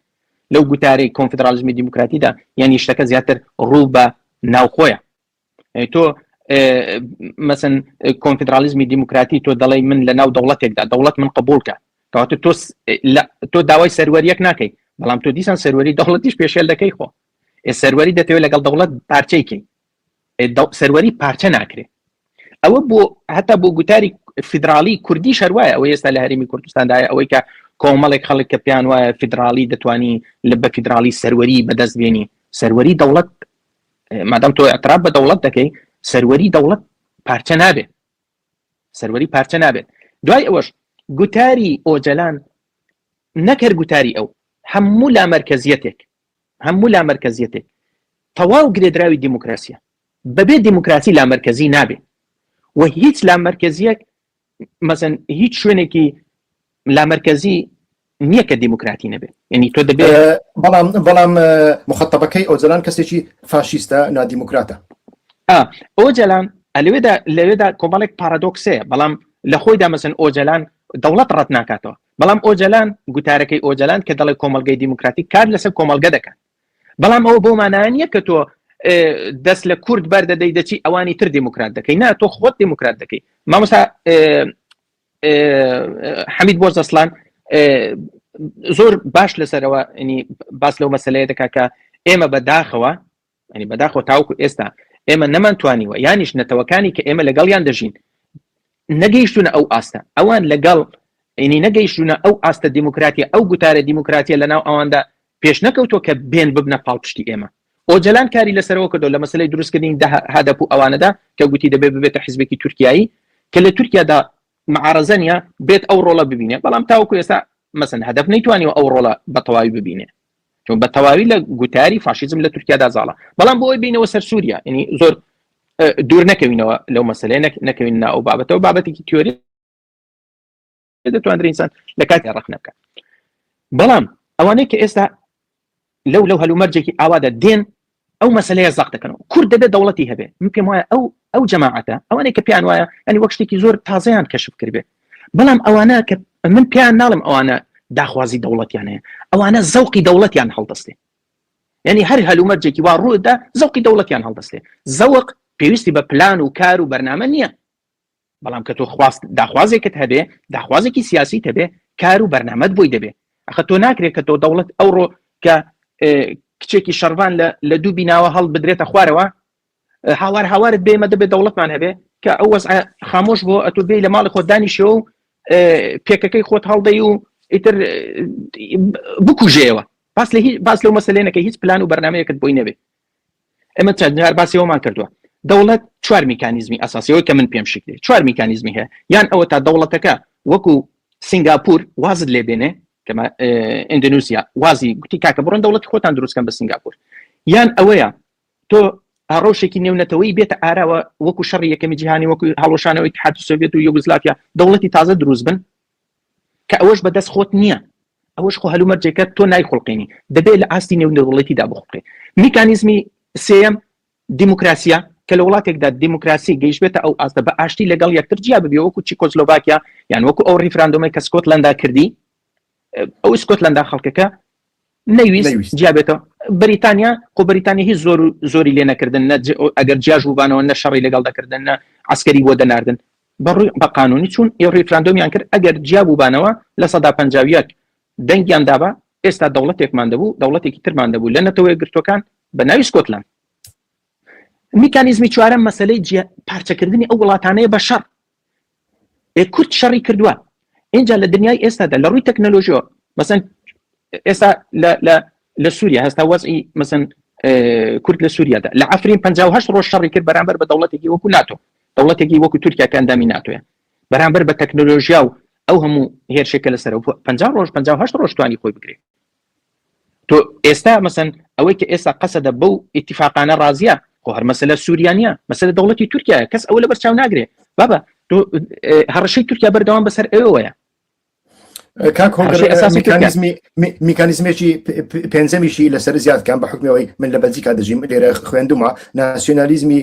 لەو گوتارەی کۆنفدرالیزمی دیموکراتیدا یعنی شتەکە زیاتر ڕوو بە ناوخۆیە تۆ مەسن کۆنفدرالیزمی دیموکراتی تۆ دەڵێ من لە ناو دەوڵەتێکدا دەوڵەت من قبولکە کەواتە تۆ تۆ داوای سەروەریەک ناکەی بەڵام تۆ دیسان سەروەری دەوڵەتیش پێشێل دەکەی خۆ سەروەری دەتەوێت لەگەڵ دەوڵەت پارچەیکەی سەروەری پارچە ناکرێت. ئەوە بۆ هەتا بۆ گوتاری فیدراڵی کوردی شەروایە ئەوە ئێستا لە هەرێمی کوردستاندایە ئەوەی کە کۆمەڵێک خەڵک کە پێیان وایە فیدراڵی دەتوانی لە بە فیدراڵی سەروەری بەدەست بێنی سەروەری دەوڵەت مادام تۆ اعتراف بە دەوڵەت دەکەی سەروەری دەوڵەت پارچە نابێت سەروەری پارچە نابێت دوای ئەوەش گوتاری ئۆجەلان نەکەر گوتاری ئەو هەموو لامەرکەزیەتێک هەموو لامەرکەزیەتێک تەواو گرێدراوی دیموکراسیە بەبێ دیموکراسی لامەرکەزی نابێ و هیچ لامەرکەزیەک مەسەن هیچ شوێنێکی لامەرکەزی نییە کە دیموکراتی نەبێ یعنی تۆ دەبێ بەڵام بەڵام مخەتەبەکەی ئۆجەلان کەسێکی فاشیستە نادیموکراتە ئۆجەلان لەوێدا لەوێدا کۆمەڵێک پارادۆکسەیە بەڵام لە خۆیدا مەسن ئۆجەلان دەوڵەت ڕەت ناکاتەوە بەڵام ئۆجەلان گوتارەکەی ئۆجەلان کە دەڵێ کۆمەلگەی دیموکراتی کار لەسەر کۆمەلگە دەکات بەڵام ئەوە بۆ مانایە نییە کە تۆ دەست لە کورد بەردەدەی دەچی ئەوانی تر دیموکرات دەکەی نا تۆ خۆت دیموکرات دەکەی مامۆستا حەمید بۆزەسلان زۆر باش لەسەرەوە ینی باس لەو مەسلەیە دەکا کە ئێمە بەداخەوە ینی بەداخەوە تاوکو ئێستا ئێمە نەمانتوانیوە یانیش نەتەوەکانی کە ئێمە لەگەڵیان دەژین نەگەیشتونە ئەو ئاستە ئەوان لەگەڵ ینی نەگەیشتونە ئەو ئاستە دیموکراتیە ئەو گوتارە دیموکراتیە لەناو ئەواندا پێش نەکەوتووە کە بێن ببنە پاڵپشتی ئێمە. ئۆجەلان کاری لەسەرەوە کردو لە مەسەلەی دروستکردنی هەدەپ و ئەوانەدا کە گوتی دەبێت ببێتە حزبێکی تورکیایی کە لە تورکیادا معارەزە نییە بێت ئەو ڕۆڵە ببینێ بەڵام تاوەکو ئێستا مەسەن هەدەپ نەیتوانیوە ئەو ڕۆڵە بە تەواوی ببینێ چون بە تەواوی لە گوتاری فاشیزم لە تورکیادا زاڵە بەڵام بۆ ئەوەی بینەوە سەر سووریا یعنی زۆر دوور نەکەوینەوە لەو مەسەلەیە نەکەوین ناو بابەتەوە بابەتێکی تیۆری دەتوانرێت ئینسان لە کاتی ڕەخنە بکات بەڵام ئەوانەی کە ئێستا لەو لەو هەلومەرجێکی ئاوادا دێن ئەو مەسلەیە زەق دەکەنەوە کورد دەبێت دەوڵەتی هەبێ من پێم وایە ئەو ئەو جەماعەتە ئەوانەی کە پێیان وایە ینی وەک شتێکی زۆر تازەیان کەشف کردبێ بەڵام ئەوانە کە من پێیان ناڵم ئەوانە داخوازی دەوڵەتیان هەیە ئەوانە زەوقی دەوڵەتیان هەڵدەستێ یعنی هەر هەلومەرجێکی وا ڕوودا زەوقی دەوڵەتیان هەڵدەستێ زەوق پێویستی بە پلان و کار و بەرنامە نییە بەڵام کە تۆ خواست داخوازێکت هەبێ داخوازێکی سیاسیت هەبێ کار و بەرنامەت بۆی دەبێ ئەخە تۆ ناکرێت کە تۆ دەوڵەت ئەوڕۆ کە کچێکی شەڕڤان لە لە دوو بیناوە هەڵ بدرێتە خوارەوە هاوار هاوارت بێمە دەبێت دەوڵەتمان هەبێ کە ئەو وەزع خامۆش بۆ ئەتۆ بێ لە ماڵی خۆت دانیشەوە و پێکەکەی خۆت هەڵدەی و ئیتر بکوژێەوە باس لە هیچ باس لەو مەسلێنەکە هیچ پلان و بەرنمەیەکت بۆی نەبێ ئێمە چەند جار باسی ئەومان کردووە دەوڵەت چوار میکانیزمی ئەساسیەوەی کە من پێم شکلێ چوار میکانیزمی هەیە یان ئەوە تا دەوڵەتەکە وەکو سنگاپور وازت لێ بێنێ کەمە ئیندونیسیا وازی گوتی کاکە بڕۆن دەوڵەتی خۆتان دروستکەن بە سنگاپور یان ئەوەیە تۆ ڕەوشێکی نێونەتەوەی بێتە ئاراوە وەکو شەڕی یەکەمی جیهانی وەکو هەڵوەشانەوەی ئیتحادی سۆڤێت و یوگۆسلافیا دەوڵەتی تازە دروست بن کە ئەوەش بەدەست خۆت نییە ئەوەش خۆ هەلومەرجێکە تۆ نایخوڵقێنی دەبێت لە ئاستی نێودەوڵەتیدا بخوڵقێ میکانیزمی سێیەم دیموکراسیە کە لە وڵاتێکدا دیموکراسی گەیشتبێتە ئەو ئاستە بە ئاشتی لەگەڵ یەکتر جیا ببێ وەکو چیکۆسلۆڤاکیا یان وەکو ئەو ڕیفراندۆمەی کە سکۆتلەندا کردی ئەو سکۆتلەندا خەڵکەکە نەیویست جیا بێتەوە بەریتانیا خۆ بەریتانیا هیچ زۆر زۆری لێ نەکردن نە ئەگەر جیاش بووبانەوە نە شەڕی لەگەڵ دەکردن نە عسکەری بۆ دەناردن بەڕووی بە قانونی چوون ی ڕیفراندۆمیان کرد ئەگەر جیا بووبانەوە 51% دەنگیان دابا ئێستا دەوڵەتێکمان دەبوو دەوڵەتێکی ترمان دەبوو لە نەتەوە یەکگرتووەکان بە ناوی سکۆتلاند میکانیزمی چوارەم مەسەلەی پارچەکردنی ئەو وڵاتانەیە بە شەڕ ئێ کورد شەڕی کردووە اینجا لە دنیای ئێستادا لە ڕووی تەکنەلۆژیەوە مەسەن ئێستا لە لە لە سووریا هەستا وەزعی مەسەن کورد لە سووریادا لە عفرین 58 ڕۆژ شەڕی کرد بەرامبەر بە دەوڵەتێکی وەکو ناتۆ دەوڵەتێکی وەکو تورکیا کە ئەندامی ناتۆیە بەرامبەر بە تەکنەلۆژیا و ئەو هەموو هێرشێکە لەسەر 50 ڕۆژ 58 ڕۆژ توانی خۆی بگرێت تۆ ئێستا مەسەن ئەوەی کە ئێستا قەسەدە بەو ئیتیفاقانە ڕازیە خۆ هەر مەسەلە سووریا نییە مەسەلە دەوڵەتی تورکیایە کەس ئەوە لەبەر چاو ناگرێ بابە تۆ هەڕەشەی تورکیا بەردەوام بەسەر ئەوەیە کاک هۆگر میکانیزمی میکانیزمێکی پێنجەمیشی لەسەر زیاد کەم بە حکمەوەی من لە بەلجیکا دەژیم لێرە خوێندومە ناسیۆنالیزمی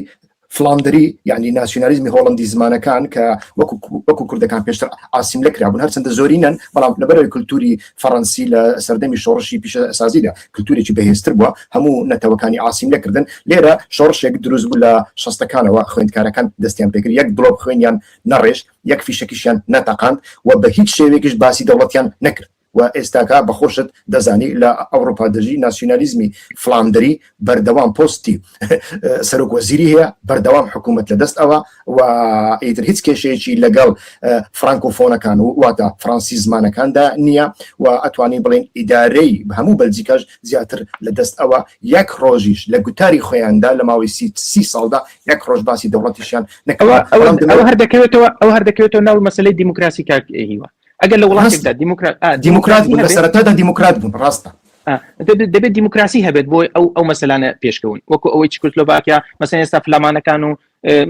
فلاندری یعنی ناسیۆنالیزمی هۆڵندی زمانەکان کە وەکو وەکو کوردەکان پێشتر ئاسیملە کرابوون هەرچەندە زۆرینەن بەڵام لەبەرەوەی کولتوری فەڕەنسی لە سەردەمی شۆڕشی پیشەسازیدا کولتورێکی بەهێزتر بووە هەموو نەتەوەکانی ئاسیملە کردن لێرە شۆڕشێک دروست بوو لە شەستەکانەوە خوێندکارەکان دەستیان پێکرد یەک دڵۆپ خوێنیان نەڕێژ یەک فیشەکیشیان نەتەقاند و بە هیچ شێوەیەکیش باسی دەوڵەتیان نەکرد. و ئێستاکە بە خۆشت دەزانی لە ئەوڕوپا دەژی ناسیونالیزمی فلاندری بەردەوام پۆستی سەرۆک وەزیری هەیە بەردەوام حکوومەت لە دەست ئەوە و ئیتر هیچ کێشەیەکی لەگەڵ فرانکۆفۆنەکان و واتە فڕەنسی زمانەکاندا نییە و ئەتوانین بڵێن ئیدارەی هەموو بەلجیکاش زیاتر لە دەست ئەوە یەک ڕۆژیش لە گوتاری خۆیاندا لە ماوەی سی ساڵدا یەک ڕۆژ باسی دەوڵەتیشیان نەکەوە ئەوە هەر دەکەوێتەوە ئەو هەر دەکەوێتەوە ناو مەسلەی دیموکراسی کاک هیوا ئەگەر لە وڵاتێکدا دیموکرات دیموکرات بوون لە سەرەتادا دیموکرات بوون ڕاستە دەبێت دیموکراسی هەبێت بۆی ئەو ئەو مەسەلانە پێشکەون وەکو ئەوەی چکوسلۆڤاکیا مەسەن ئێستا فلامانەکان و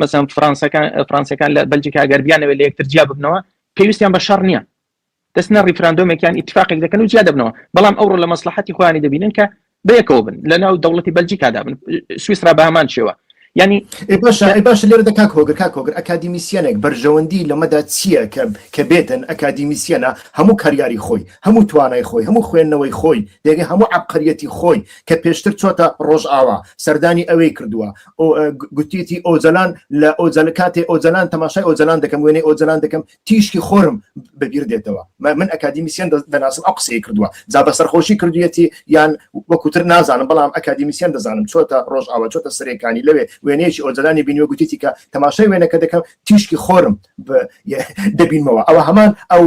مەسەن فرانسەکان فرانسەکان لە بەلجیکا گەر بیانەوێت لە یەکتر جیا ببنەوە پێویستیان بە شەڕ نییە دەستنە ڕیفراندۆمێکیان ئیتفاقێک دەکەن و جیا دەبنەوە بەڵام ئەوڕۆ لە مەسلحەتی خۆیانی دەبینن کە بەیەکەوە بن لە ناو دەوڵەتی بەلجیکادا بن سویسرا بە هەمان شێوە ینی ئێ باشە ئێ باشە لێرەدا کاک هۆگر کاک هۆگر ئەکادیمیسیەنێک بەرژەوەندی لەمەدا چییە کە کە بێتن ئەکادیمیسیەنە هەموو کاریاری خۆی هەموو توانای خۆی هەموو خوێندنەوەی خۆی دێگە هەموو عەبقەریەتی خۆی کە پێشتر چۆتە ڕۆژئاوا سەردانی ئەوێی کردووە گوتیەتی ئۆجەلان لە ئۆجەل کاتێ ئۆجەلان تەماشای ئۆجەلان دەکەم وێنەی ئۆجەلان دەکەم تیشکی خۆرم بەبیر دێتەوە من ئەکادیمیسیەن دەناسم ئەو قسەی کردووە جا بە سەرخۆشی کردویەتی یان وەکوتر نازانم بەڵام ئەکادیمیسیەن دەزانم چۆتە ڕۆژئاوا چۆتە سەرێکانی لەوێ وێنەیەکی ئۆجەلانی بینیوە گوتیتی کە تەماشای وێنەکە دەکەم تیشکی خۆرم دەبینمەوە ئەوە هەمان ئەو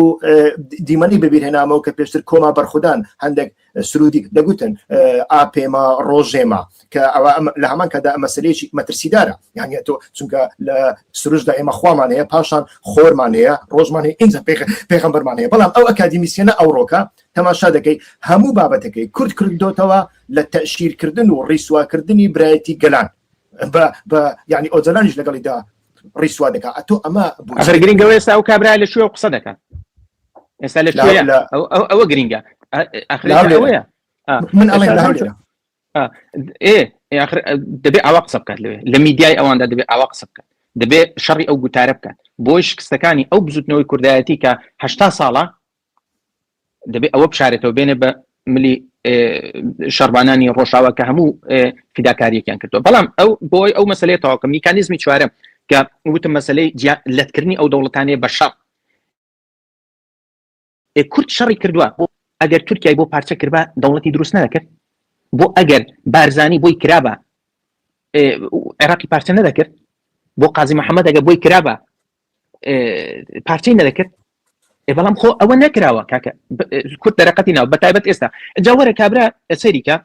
دیمەنی بەبیرهێنامەوە کە پێشتر کۆما بەرخودان هەندێک سرودی دەگوتن ئاپێمە ڕۆژێمە کە ئەوە لە هەمان کەدا مەسلەیەکی مەترسیدارە یعنی تۆ چونکە لە سروشدا ئێمە خوامان هەیە پاشان خۆرمان هەیە ڕۆژمان هەیە ئینجا پێغەمبەرمان هەیە بەڵام ئەو ئەکادیمیسیەنە ئەوڕۆکە تەماشا دەکەی هەموو بابەتەکەی کورد کردۆتەوە لە تەشیرکردن و ڕیسواکردنی برایەتی گەلان بە بە یعنی ئۆجەلانیش لەگەڵیدا ڕیسوا دەکا ئەتۆ ئەمە ئەخر گرنگەوە ئێستا ئەو کابرا لە کوێ قسە دەکات ئێستا لە کوێ ئەوە گرنگە ئەوەیە من ئەڵێ ئێ دەبێ ئاوا قسە بکات لەوێ لە میدیای ئەواندا دەبێ ئاوا قسە بکات دەبێ شەڕی ئەو گوتارە بکات بۆی شکستەکانی ئەو بزوتنەوەی کوردایەتی کە هەشتا ساڵە دەبێ ئەوە بشارێتەوە بێنێ بە ملی شەڕوانانی ڕۆژاوا کە هەموو فیداکاریەکیان کردووە بەڵام ئەو بۆی ئەو مەسلەیە تەواوکە میکانیزمی چوارەم کە وتم مەسلەی لەتکردنی ئەو دەوڵەتانەیە بە شەڕ کورد شەڕی کردووە بۆ ئەگەر تورکیای بۆ پارچە کردبا دەوڵەتی دروست نەدەکرد بۆ ئەگەر بارزانی بۆی کرابا عێراقی پارچە نەدەکرد بۆ قازی محەممەد ئەگە بۆی کرابا پارچەی نەدەکرد بەڵام خۆ ئەوە نەکراوە کاکە کورد دەرەقەتی ناو بە تایبەت ئێستا جا وەرە کابرا سەریکە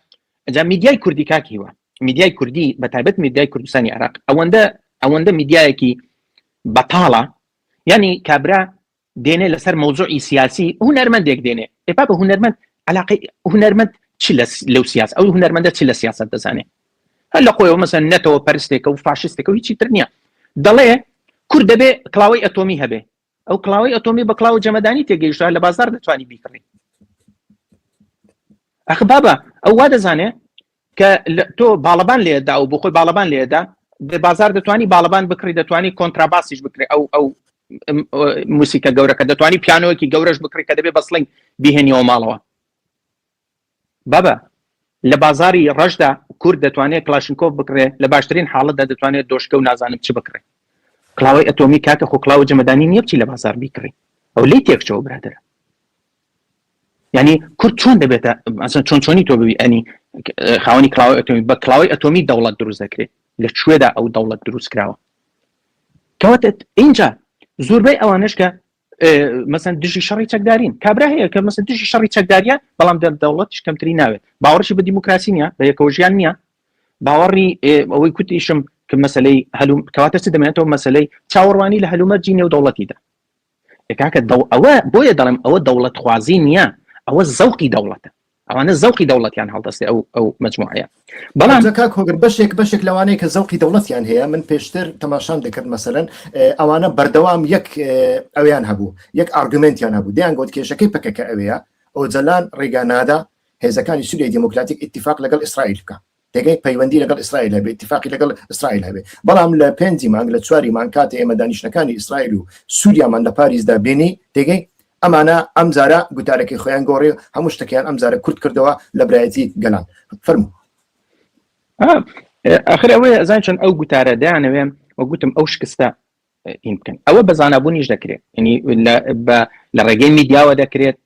جا میدیای کوردی کاک هیوا میدیای کوردی بە تایبەت میدیای کوردستانی عێراق ئەوەندە ئەوەندە میدیایەکی بەتاڵە یعنی کابرا دێنێ لەسەر مەوزوعی سیاسی هونەرمەندێک دێنێ ئێ بابە هونەرمەند علاقەی هونەرمەند چ لە لەو سیاس ئەو هونەرمەندە چ لە سیاست دەزانێ هەر لە خۆیەوە مەسەن نەتەوە پەرستێکە و فاشستێکە و هیچی تر نییە دەڵێ کورد دەبێ کڵاوەی ئەتۆمی هەبێ ئەو کڵاوەی ئەتۆمی بە کڵاو جەمەدانی تێگەیشتووە لە بازار دەتوانی بیکڕی ئەخ بابە ئەو وا دەزانێ کە تۆ باڵەبان لێدا و بۆ خۆی باڵەبان لێدا بێ بازار دەتوانی باڵەبان بکڕی دەتوانی کۆنتراباسیش بکرێ ئەو ئەو موسیکە گەورەکە دەتوانی پیانۆیەکی گەورەش بکڕی کە دەبێ بەسڵنگ بیهێنیەوە ماڵەوە بابە لە بازاری ڕەشدا کورد دەتوانێت کلاشنکۆف بکڕێ لە باشترین حاڵەتدا دەتوانێت دۆشکە و نازانم چ بکڕێ کڵاوەی ئەتۆمی کاکە خۆ کڵاوە جەمەدانی نییە بچی لە بازار بیکڕی ئەو لی تێکچەوە برادەرە یعنی کورد چۆن دەبێتە ئەسن چۆن چۆنی تۆ ببی ئەنی خاوەنی کڵاوی ئەتۆمی بە کڵاوی ئەتۆمی دەوڵەت دروست دەکرێت لە کوێدا ئەو دەوڵەت دروست کراوە کەواتە اینجا زۆربەی ئەوانش کە مەسەن دژی شەڕی چەکدارین کابرا هەیە کە مەسەن دژی شەڕی چەکداریە بەڵام دەوڵەتیش کەمتری ناوێت باوەڕشی بە دیموکراسی نییە بە یەکەوە ژیان نییە باوەڕی ئەوەی کوتیشم کە مەسلەی هەلو کەواتە چ دەمێنێتەوە مەسلەی چاوەڕوانی لە هەلومەرجی نێودەوڵەتیدا کاکە دەو ئەوە بۆیە دەڵێم ئەوە دەوڵەت خوازی نییە ئەوە زەوقی دەوڵەتە ئەوانە زەوقی دەوڵەتیان هەڵدەستێ ئەو ئەو مجموعەیە بەڵام کاک هۆگر بەشێک بەشێک لەوانەیە کە زەوقی دەوڵەتیان هەیە من پێشتر تەماشام دەکرد مەسەلەن ئەوانە بەردەوام یەک ئەویان هەبوو یەک ئارگومنتیان هەبوو دەیان گوت کێشەکەی پەکەکە ئەوەیە ئۆجەلان ڕێگا نادا هێزەکانی سوریای دیموکراتیک ئیتیفاق لەگەڵ ئیسرائیل بکە تێگەی پەیوەندی لەگەڵ ئیسرائیل هەبێ ئیتیفاقی لەگەڵ ئیسرائیل هەبێ بەڵام لە پێنجی مانگ لە چواری مانگ کاتێ ئێمە دانیشتنەکانی ئیسرائیل و سووریامان لە پاریسدا بینی تێگەی ئەمانە ئەمجارە گوتارەکەی خۆیان گۆڕی هەموو شتەکەیان ئەمجارە کورت کردەوە لە برایەتی گەلان فەرموو. ئاخر ئەوەیە ئەزان چۆن ئەو گوتارە دەیانەوێ وە گوتم ئەو شکستە هین بکەن ئەوە بە زانابوونیش دەکرێت ینی لە ڕێگەی میدیاوە دەکرێت.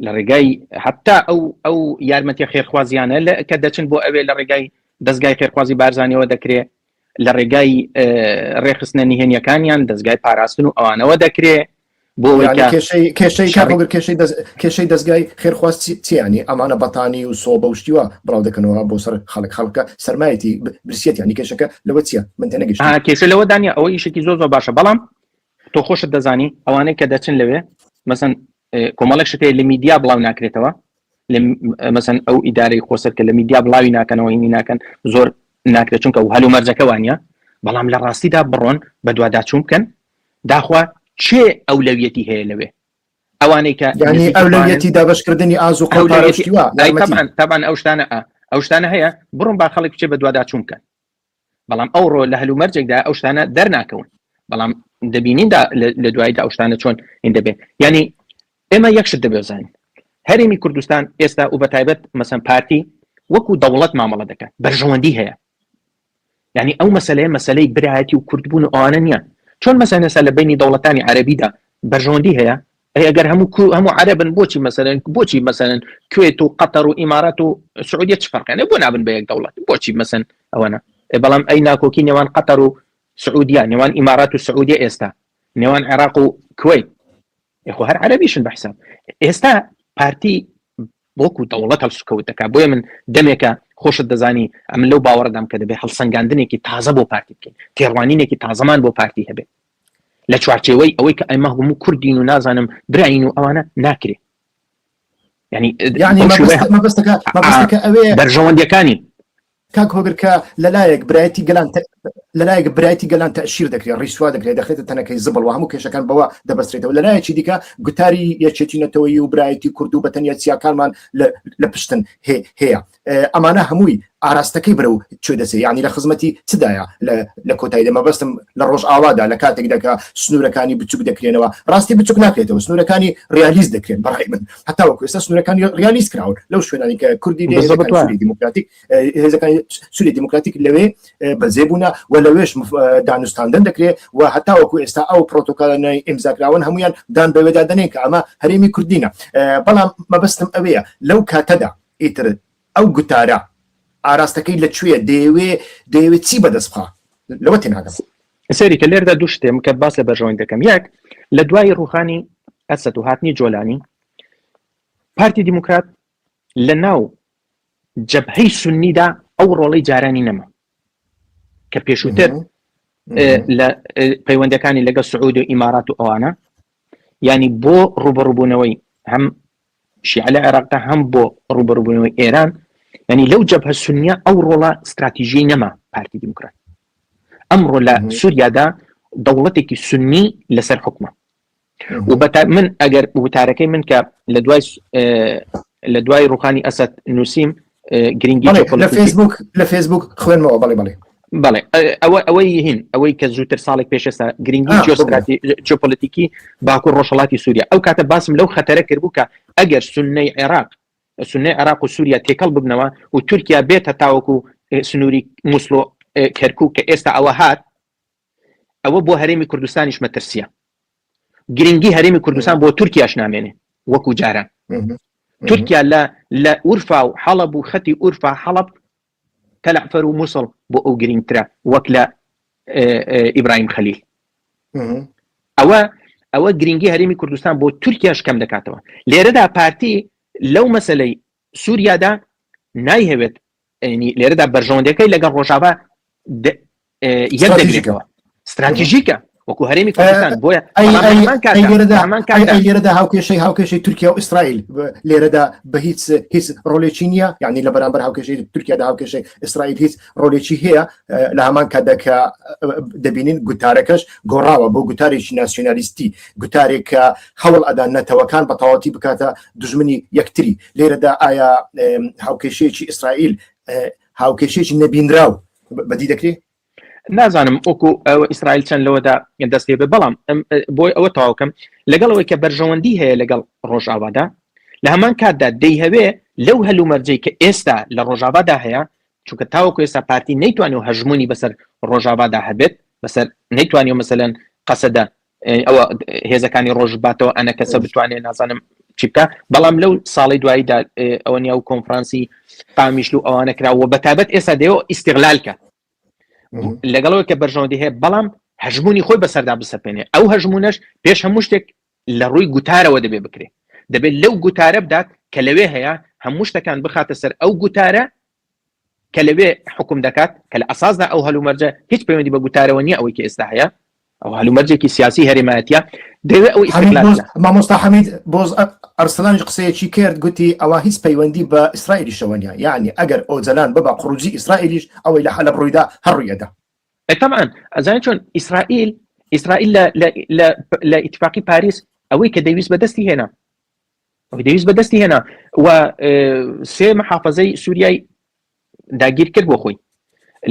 لە ڕێگای حتا ئەو ئەو یارمەتیە خێرخوازیانە لە کە دەچن بۆ ئەوێ لە ڕێگای دەستگای خێرخوازی بارزانیەوە دەکرێ لە ڕێگای ڕێخستنە نهێنیەکانیان دەستگای پاراستن و ئەوانەوە دەکرێ بۆ کێشەی کێشەی کێشەی کێشەی دەستگای خێرخواز چیانی ئەمانە بەتانی و سۆبە و شتیوە بڵاو دەکەنەوە بۆ سەر خەڵک خەڵکە سەرمایەتی برسیەت ینی کێشەکە لەوە چییە من تێنەگەشت کێشە لەوە دانیە ئەوە ئیشێکی زۆر زۆر باشە بەڵام تۆ خۆشت دەزانی ئەوانەی کە دەچن لەوێ مەسەن کۆمەڵێک شتێ لە میدیا بڵاو ناکرێتەوە مەسەن ئەو ئیدارەی خۆسەر کە لە میدیا بڵاوی ناکەنەوە هینی ناکەن زۆر ناکرێت چونکە و هەلومەرجەکە وانە بەڵام لە ڕاستیدا بڕۆن بەدواداچوون بکەن داخوا چێ ئەولەویەتی هەیە لەوێ ئەوانەی کە یعنی ئەولەویەتی دابەشکردنی ئاز و قەڵەویەتی تاوان ئەو شتانە ئەو شتانە هەیە بڕۆن با خەڵک بچێ بەدواداچوون بکەن بەڵام ئەوڕۆ لە هەلومەرجێکدا ئەو شتانە دەرناکەون بەڵام دەبینیندا لە دواییدا ئەو شتانە چۆن هین دەبێ یعنی ئێمە یەک شت دەبێ بزانین هەرێمی کوردستان ئێستا و بەتایبەت مەسەن پارتی وەکو دەوڵەت مامەڵە دەکات بەرژەوەندی هەیە یعنی ئەو مەسلەیە مەسلەی برایەتی و کوردبوون و ئەوانە نییە چۆن مەسەن ئێستا لە بینی دەوڵەتانی عەربیدا بەرژەوەندی هەیە ئەی ئەگەر هەموو کو هەموو عەرەبن بۆچی مەسەلەن بۆچی مەسەلەن کوێت و قەتەر و ئیمارات و سعودیە چ فەرقیان هەیە بۆ نابن بە یەک دەوڵەت بۆچی مەسەن ئەوەنە ئێ بەڵام ئەی ناکۆکی نێوان قەتەر و سعودیە نێوان ئیمارات و سعودیە ئێستا نێوان عێراق و کوەیت ئێ خۆ هەر عەرەبیشن بە حساب ئێستا پارتی وەکو دەوڵەت هەڵسوکەوت دەکات بۆیە من دەمێکە خۆشت دەزانی ئەمن لەو باوەڕدام کە دەبێت هەڵسەنگاندنێکی تازە بۆ پارتی بکەین تێڕوانینێکی تازەمان بۆ پارتی هەبێت لە چوارچێوەی ئەوەی کە ئەمە هەموو کوردین و نازانم براین و ئەوانە ناکرێ ینی مەبەستەکە ئەوێ بەرژەوەندیەکانی کاک هۆگر کە لەلایەک برایەتی گەلان لەلایەک برایەتی گەلان تەشیر دەکرێت ڕیسوا دەکرێت دەخرێتە تەنەکەی زبڵ و هەموو کێشەکان بەوە دەبەسترێتەوە لەلایەکی دیکە گوتاری یەکێتی نەتەوەیی و برایەتی کورد و بەتەنیا چیاکانمان لە پشتن هەیە ئەمانە هەمووی ئاراستەکەی بەرەو کوێ دەچێت یعنی لە خزمەتی چدایە لە کۆتایی مەبەستم لە ڕۆژئاوادا لە کاتێکدا کە سنوورەکانی بچوک دەکرێنەوە ڕاستی بچوک ناکرێتەوە سنوورەکانی ڕیالیز دەکرێن بەڕای من هەتاوەکو ئێستا سنوورەکانی ڕیالیز کراون لەو شوێنانی کە کوردی سووری دیموکراتیک هێزەکانی سووری دیموکراتیک لەوێ بەجێ بوونە و لەوێش دانوستاندن دەکرێت و هەتاوەکو ئێستا ئەو پرۆتۆکالانەی ئیمزاکراون هەمویان دان بەوێدا دەنێن کە ئەمە هەرێمی کوردینە بەڵام مەبەستم ئەوەیە لەو کاتەدا ئیتر ئەو گوتارە ئاراستەکەی لە کوێیە دەیەوێ دەیەوێ چی بەدەست بخا لەوە تێناگەم. سەیری کە لێرەدا دوو شتێم کە باس لە بەرژەوەندی دەکەم یەک لە دوای ڕوخانی ئەسەد و هاتنی جۆلانی پارتی دیموکرات لە ناو جەبهەی سنیدا ئەو ڕۆڵەی جارانی نەما کە پێشووتر لە پەیوەندەکانی لەگەڵ سعود و ئیمارات و ئەوانە ینی بۆ ڕوبەڕوبوونەوەی هەم شیعە لە عێراقدا هەم بۆ ڕوبەڕوبوونەوەی ئێران ینی لەو جەبهە سنیە ئەو ڕۆڵە استراتیژی نەما پارتی دیموکرات ئەمڕۆ لە سووریادا دەوڵەتێکی سنی لەسەر حکومە و بەتا من ئەگەر وتارەکەی من کە لە دوای لە دوای ڕوخانی ئەسەد نووسیم گرنگی لە فێسبوک لە فێسبوک خوێنمەوە بەڵێ بەڵێ بەڵێ ئەوە ئەوەی هین ئەوەی کە زووتر ساڵێک پێش ئێستا گرنگی جیۆپۆلیتیکی باکوور ڕۆژهەڵاتی سووریا ئەو کاتە باسم لەو خەتەرە کردبوو کە ئەگەر سوننەی عێراق سوننەی عێراق و سووریا تێکەڵ ببنەوە و تورکیا بێتە تاوەکو سنووری مووسڵ و کەرکووک کە ئێستا ئەوە هات ئەوە بۆ هەرێمی کوردستانیش مەترسیە گرنگی هەرێمی کوردستان بۆ تورکیاش نامێنێ وەکو جاران تورکیا لە لە ئورفا و حەڵەب و خەتی ئورفا حەڵەب تەلەعفەر و موسڵ بۆ ئەو گرنگترە وەک لە ئیبراهیم خەلیل ئەوە ئەوە گرنگی هەرێمی کوردستان بۆ تورکیاش کەم دەکاتەوە لێرەدا پارتی لەو مەسلەی سووریادا نایهەوێت لێرەدا بەرژەوەندەکەی لەگەڵ ڕۆژاوا یەک دەگرێتەوە ستراتیژیکە وەکو هەرێمی کوردستان بۆیە لێرەدا هاوکێشەی هاوکێشەی تورکیا و ئیسرائیل لێرەدا بە هیچ هیچ ڕۆلێکی نییە یعنی لە بەرامبەر هاوکێشەی تورکیادا هاوکێشەی ئیسرائیل هیچ ڕۆلێکی هەیە لە هەمان کاتدا کە دەبینین گوتارەکەش گۆڕاوە بۆ گوتارێکی ناسیۆنالیستی گوتارێک کە هەوڵ ئەدا نەتەوەکان بە تەواوەتی بکاتە دژمنی یەکتری لێرەدا ئایا هاوکێشەیەکی ئیسرائیل هاوکێشەیەکی نەبینراو بەدی دەکرێت؟ نازانم وەکو ئەوە ئیسرائیل چەند لەوەدا دەست لێ بێ بەڵام بۆی ئەوە تەواوکەم لەگەڵ ئەوەی کە بەرژەوەندی هەیە لەگەڵ ڕۆژاوادا لە هەمان کاتدا دەیهەوێ لەو هەلومەرجەی کە ئێستا لە ڕۆژاوادا هەیە چونکە تاوەکو ئێستا پارتی نەیتوانی و هەژمونی بەسەر ڕۆژاوادا هەبێت بەسەر نەیتوانی و مەسەلەن قەسەدە ئەوە هێزەکانی ڕۆژ باتەوە ئەنە کەسە بتوانێت نازانم چ چی بکە بەڵام لەو ساڵی دواییدا ئەوە نیە و کۆنفرانسی قامیشل و ئەوانە کرا و بەتابەت ئێستا دەیەوە ئیسیغلال کە لەگەڵەوە کە بەرژەوەندی هەیە بەڵام هەژمونی خۆی بەسەردا بسەپێنێ ئەو هەژمونەش پێش هەموو شتێک لە ڕووی گوتارەوە دەبێ بکرێ دەبێت لەو گوتارە بدات کە لەوێ هەیە هەموو شتەکان بخاتە سەر ئەو گوتارە کە لەوێ حکوم دەکات کە لە ئەساسدا ئەو هەلومەرجە هیچ پەیوەندی بە گوتارەوە نییە ئەوەی کە ئێستا هەیە ئەو هەلومەرجێکی سیاسی هەرێمایەتە دەوێت ئەو مامۆستا حەمید بۆز ئەرسلانیش قسەیەکی کرد گوتی ئەوە هیچ پەیوەندی بە ئیسرائیلیشەوە نیە یعنی ئەگەر ئۆجەلان ببا خروجی ئیسرائیلیش ئەوەی لە حەلەب ڕوویدا هەر ڕوویەدا طبعا ئەزانین چۆن ئیسرائیل ئیسرائیل لە ئیتفاقی پاریس ئەوەی کە دەویست بەدەستی هێنا ئەوەی دەویست بەدەستی هێنا و سێ محافظەی سووریای داگیر کرد بۆ خۆی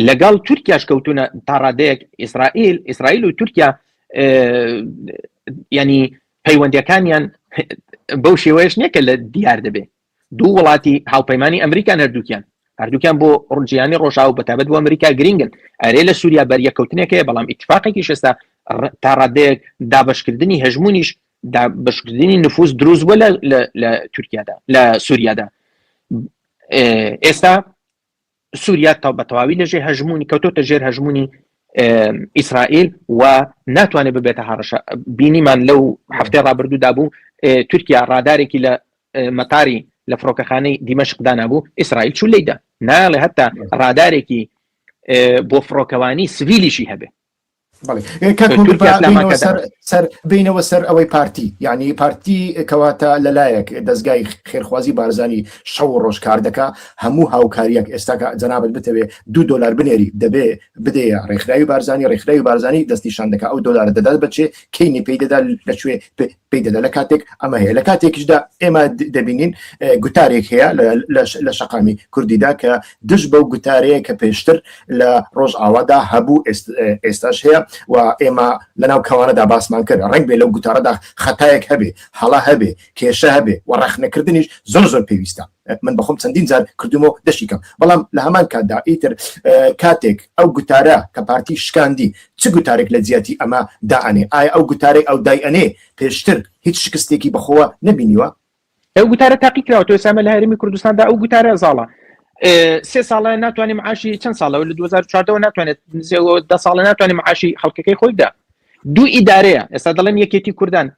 لەگەڵ تورکیاش کەوتونە تا ڕادەیەک ئیسرائیل ئیسرائیل و تورکیا ینی پەیوەندیەکانیان بەو شێوەیەش نییە کە لە دیار دەبێ دوو وڵاتی هاوپەیمانی ئەمریکان هەردووکیان هەردووکیان بۆ ڕجیانی ڕۆژاو بەتابەت بۆ ئەمریکا گرنگن ئەرێ لە سووریا بەریەکەوتنێک هەیە بەڵام ئیتفاقێکیش ئێستا تا ڕادەیەک دابشکردنی هەژمونیش دابشکردنی نفوس دروست بووە لە تورکیادا لە سووریادا ئێستا سووریا تا بە تەواوی لەژێ هەژمونی کەوتۆتە ژێر هەژمونی ئیسرائیل و ناتوانێت ببێتە هەڕەشە بینیمان لەو هەفتەی ڕابردوودا بوو تورکیا ڕادارێکی لە مەتاری لە فڕۆکەخانەی دیمەشق دانابوو ئیسرائیل چوو لێیدا ناڵێ هەتا ڕادارێکی بۆ فڕۆکەوانی سڤیلیشی هەبێ سەر بینەوە سەر ئەوەی پارتی یعنی پارتی کەواتە لەلایەک دەستگای خێرخوازی بارزانی شەو ڕۆژ کار دەکا هەموو هاوکاریەک ئێستاکە جەنابەت بتەوێ دو دلار بنێری دەبێ بدەیە ڕێکخراوی بارزانی ڕێکخراوی بارزانی دەستنیشان دەکا ئەو دۆلارە دەدات بەچێ کەینی پێی دەدا لەکوێ پێی دەدا لە کاتێک ئەمە هەیە لە کاتێکیشدا ئێمە دەبینین گوتارێک هەیە لە شەقامی کوردیدا کە دژ بەو گوتارەیە کە پێشتر لە ڕۆژئاوادا هەبوو ئێستاش هەیە و ئێمە لەناو کەوانەدا باسمان کرد ڕەنگ بێ لەو گوتارەدا خەتایەک هەبێ هەڵە هەبێ کێشە هەبێ و ڕەخنەکردنیش زۆر زۆر پێویستە من بەخۆم چەندین جار کردومە و دەشیکەم بەڵام لە هەمان کاتدا ئیتر کاتێک ئەو گوتارە کە پارتی شکاندی چ گوتارێک لە جیاتی ئەمە دائەنێ ئایا ئەو گوتارەی ئەو دایئەنێ پێشتر هیچ شکستێکی بەخۆوە نەبینیوە؟ ئەو گوتارە تاقی کراوە تۆ ئێستا لە هەرێمی کوردستاندا ئەو گوتارە زاڵە سێ ساڵە ناتوانێت معاشی چەند ساڵەوە لە 2014 ناتوانێت دە ساڵە ناتوانێت معاشی خەڵکەکەی خۆی بدا دوو ئیدارەیە ئێستا دەڵێن یەکێتی کوردان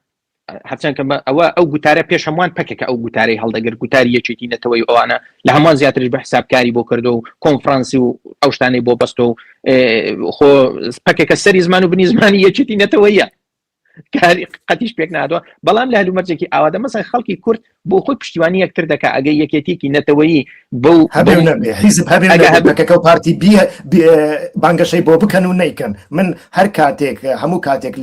هەرچەند کە ئەوە ئەو گوتارە پێش هەمووان پەکەکە ئەو گوتارەی هەڵدەگرت گوتاری یەکێتی نەتەوەی ئەوانە لە هەمووان زیاترش بە حسابکاری بۆ کردو و کۆنفرانسی و ئەو شتانەی بۆ بەستۆ و خۆ پەکەکە سەری زمان و بنی زمانی یەکێتی نەتەوەیە کاری قەتیش پێک نادوە بەڵام لە هەلومەرجێکی ئاوادا مەسەن خەڵکی کورد بۆ خۆی پشتیوانی یەکتر دەکا ئەگەر یەکێتیەکی نەتەوەیی بەو هەبێ و نەبێ حیزب هەبێ و نەبێ پەکەکە و پارتی بانگەشەی بۆ بکەن و نەیکەن من هەر کاتێک هەموو کاتێک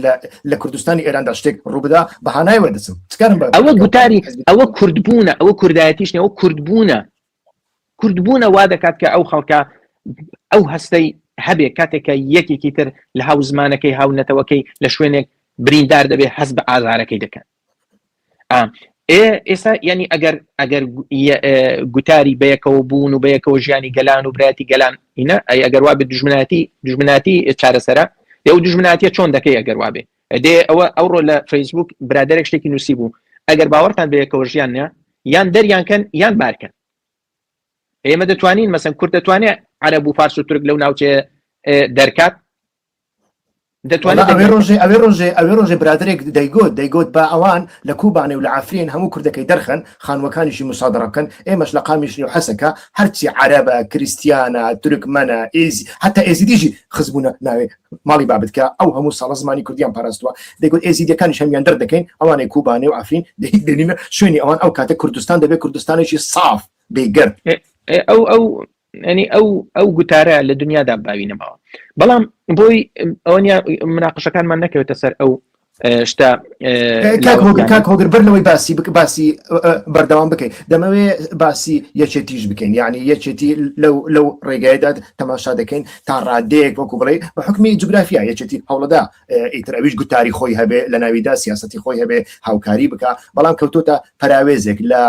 لە کوردستانی ئێراندا شتێک ڕووبدا بە هانایەوە دەچم چکارم بە ئەوە گوتاری ئەوە کوردبوونە ئەوە کوردایەتیش نیە ئەوە کوردبوونە کوردبوونە وا دەکات کە ئەو خەڵکە ئەو هەستەی هەبێ کاتێک کە یەکێکی تر لە هاو زمانەکەی هاو نەتەوەکەی لە شوێنێک بریندار دەبێ هەست بە ئازارەکەی دەکەن ئێستا ینی ئەگەر ئەگەر گوتاری بەیەکەوە بوون و بەیەکەوە ژیانی گەلان و برایەتی گەلان ئینە ئەی ئەگەر وابێ دژمنایەتی دژمناتی چارەسەرە ئەو دژمناتیە چۆن دەکەی ئەگەر وابێ دێ ئەوە ئەوڕۆ لە فەیسبوک برادێک شتێکی نووسی بوو ئەگەر باوەڕتان بەیەکەوە ژیان نیە یان دەریان کەن یان بارکەن ئێمە دەتوانین مەسەن کورد دەتوانێت عەرەب و فارس و تورک لەو ناوچەیە دەرکات دەتوانێت ئەوێ ڕۆژێ ئەوێ ڕۆژێ ئەوێ ڕۆژێ برادێک دەیگوت دەیگوت با ئەوان لە کوبانێ و لە عفرین هەموو کوردەکەی دەرخەن خانوەکانیشی مسادڕە بکەن ئێمەش لە قامیشلی و حەسەکە هەرچی عەرەبە کریسیانە تورکمەنە ئێزی حتا ئێزیدیژی خزبوونە ناوێ ماڵی بابت کە ئەو هەموو ساڵە زمانی کوردیان پاراستووە دەیگوت ئێزیدیەکانیش هەمیان دەردەکەین ئەوانەی کوبانێ و عفرین دەینە شوێنی ئەوان ئەو کاتە کوردستان دەبێت کوردستانێکی ساف بێگەرد ئەو ئەو ینی ئەو ئەو گوتارە لە دنیادا باوی نەماوە بەڵام بۆی ئەوە مناقشەکانمان نەکەوێتە سەر ئەو شتە کاک هۆگر بەر لەوەی باسی بک باسی بەردەوام بکەیت دەمەوێ باسی یەکێتیش بکەین یعنی یەکێتی لەو لەو ڕێگایدا تەماشا دەکەین تا ڕادەیەک وەکو بڵێ بە حکمی جوگرافیا یەکێتی هەوڵەدا ئیتر ئەویش گوتاری خۆی هەبێ لە ناویدا سیاستی خۆی هەبێ هاوکاری بکە بەڵام کەوتۆتە پەراوێزێک لە.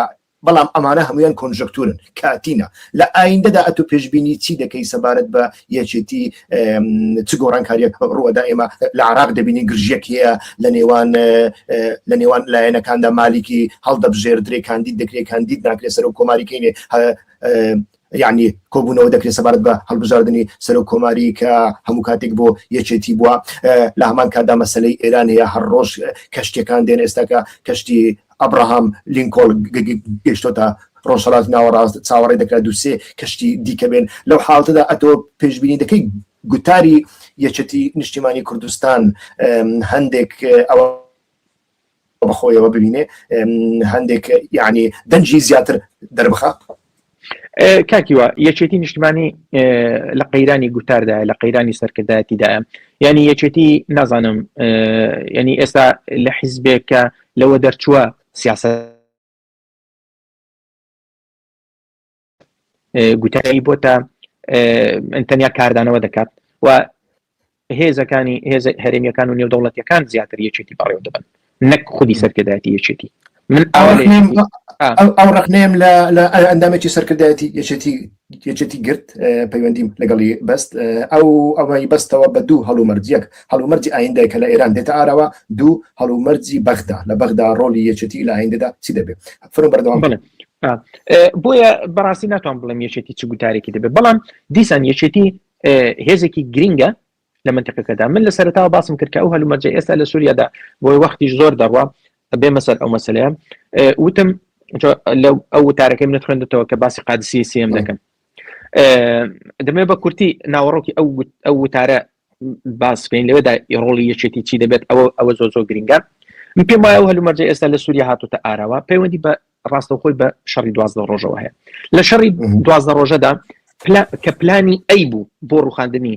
بەڵام ئەمانە هەمویان conjecture ن، کاتینە. لە ئایندەدا ئەتۆ پێشبینی چی دەکەی سەبارەت بە یەکێتی، چ گۆڕانکاریەک ڕووەدا؟ ئێمە لە عراق دەبینین گرژیەک هەیە لە نێوان لە نێوان لایەنەکاندا، مالیکی هەڵدەبژێردرێ، کاندید دەکرێ، کاندید ناکرێ، سەرۆک کۆماری کەینێ، یعنی کۆبوونەوە دەکرێت سەبارەت بە هەڵبژاردنی سەرۆک کۆماری کە هەموو کاتێک بۆ یەکێتی بووە. لە هەمان کاتدا مەسلەی ئێران هەیە، هەر ڕۆژ کەشتیەکان دێن، ئێستاکە کەشتی ئەبراهام لینکۆڵ گەیشتۆتە ڕۆژهەڵاتی ناوەڕاست، چاوەڕێ دەکرا دووسێ کەشتی دیکە بێن. لەو حاڵەتەدا ئەتۆ پێشبینی دەکەی گوتاری یەکێتی نیشتیمانی کوردستان هەندێک ئەوە بەخۆیەوە ببینێ، هەندێک یعنی دەنگی زیاتر دەربخا؟ کاکیوە یەکێتی نیشتمانی لە قەیرانی گوتاردایە، لە قەیرانی سەرکردایەتیدایە. ینی یەکێتی نازانم، ینی ئێستا لە حیزبێک کە لەوە دەرچووە سیاست گوتاری بۆتە تەنیا کاردانەوە دەکات و هێزەکانی هێزە هەرێمیەکان و نێودەوڵەتیەکان زیاتر یەکێتی بەڕێوە دەبن نەک خودی سەرکردایەتی یەکێتی. من ئەو ڕخنەیەم لە ئەندامێکی سەرکردایەتی یەکێتی یەکێتی گرت، پەیوەندیم لەگەڵی بەست، ئەو ئەوەی بەستەوە بە دوو هەڵومەرجیەک، هەڵومەرجی ئایندە کە لە ئێران دێتە ئاراوە، دوو هەڵومەرجی بەغدا، لە بەغدا ڕۆڵی یەکێتی لە ئایندەدا چی دەبێت؟ فەرموو بەردەوام. بڵێ بۆیە بەڕاستی ناتوان بڵێم یەکێتی چ گوتارێکی دەبێت، بەڵام دیسان یەکێتی هێزێکی گرینگە لە منتیقەکەدا. من لە سەرەتاوە باسم کرد کە ئەو هەلومەرجە ئێستا لە سووریادا، بۆی وەختیش زۆر دەڕوا بێمە سەر ئەو مەسلەیە، وتم لە ئەو وتارەکەی منت خوێندتەوە کە باسی قادسی سێم دەکەم. دەمێ بە کورتی ناوەڕۆکی ئەو ئەو وتارە باس بکەین، لەوێدا ڕۆڵی یەکێتی چی دەبێت، ئەوە ئەوە زۆر زۆر گرنگە. من پێم وایە ئەو هەلومەرجە ئێستا لە سووریا هاتوتە ئاراوە پەیوەندی بە ڕاستەوخۆی بە شەڕی 12 ڕۆژەوە هەیە. لە شەڕی 12 ڕۆژەدا کە پلانی A بوو بۆ ڕوخاندنی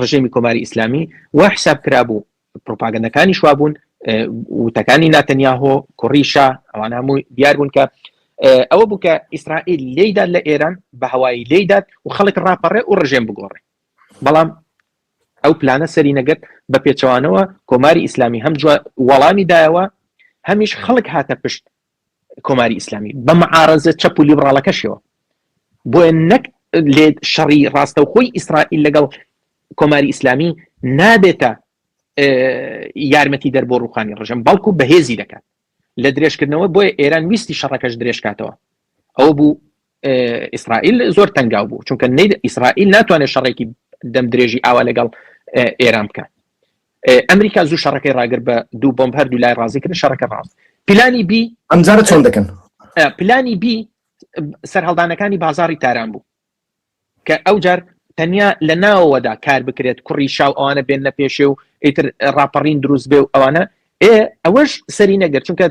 ڕژێمی کۆماری ئیسلامی وا حساب کرابوو، پروپاگەندەکانی شوابوون، وتەکانی ناتەنیاهۆ کوڕی شا ئەوانە هەموو دیار بوون، کە ئەوە بوو کە ئیسرائیل لێیدات لە ئێران بە هەوایی لێیدات و خەڵک ڕاپەڕێ و ڕژێم بگۆڕێ. بەڵام ئەو پلانە سەری نەگرت، بە پێچەوانەوە کۆماری ئیسلامی هەم وەڵامی دایەوە، هەمیش خەڵک هاتە پشت کۆماری ئیسلامی بە معارەزە چەپ و لیبراڵەکەشەوە. بۆیە نەک لێ شەڕی ڕاستەوخۆی ئیسرائیل لەگەڵ کۆماری ئیسلامی نابێتە یارمەتی دەر بۆ ڕوخانی ڕژێم، بەڵکو بەهێزی دەکات لە درێژکردنەوە. بۆیە ئێران ویستی شەڕەکەش درێژکاتەوە. ئەو بوو ئیسرائیل زۆر تەنگاو بوو، چونکە ئیسرائیل ناتوانێت شەڕێکی دەم درێژی ئاوا لەگەڵ ئێران بکات. ئەمریکا زوو شەڕەکەی ڕاگر بە دوو بۆمب، هەردوو لای ڕازی کردن، شەڕەکە ڕاست. پلانی B ئەمجارە چۆن دەکەن؟ پلانی B سەرهەڵدانەکانی بازاری تاران بوو کە ئەو جار تەنیا لە ناوەوەدا کار بکرێت، کوڕی شاو ئەوانە بێن لە پێشێ و ئیتر ڕاپەڕین دروست بێ و ئەوانە. ئێ ئەوەش سەری نەگرت، چونکە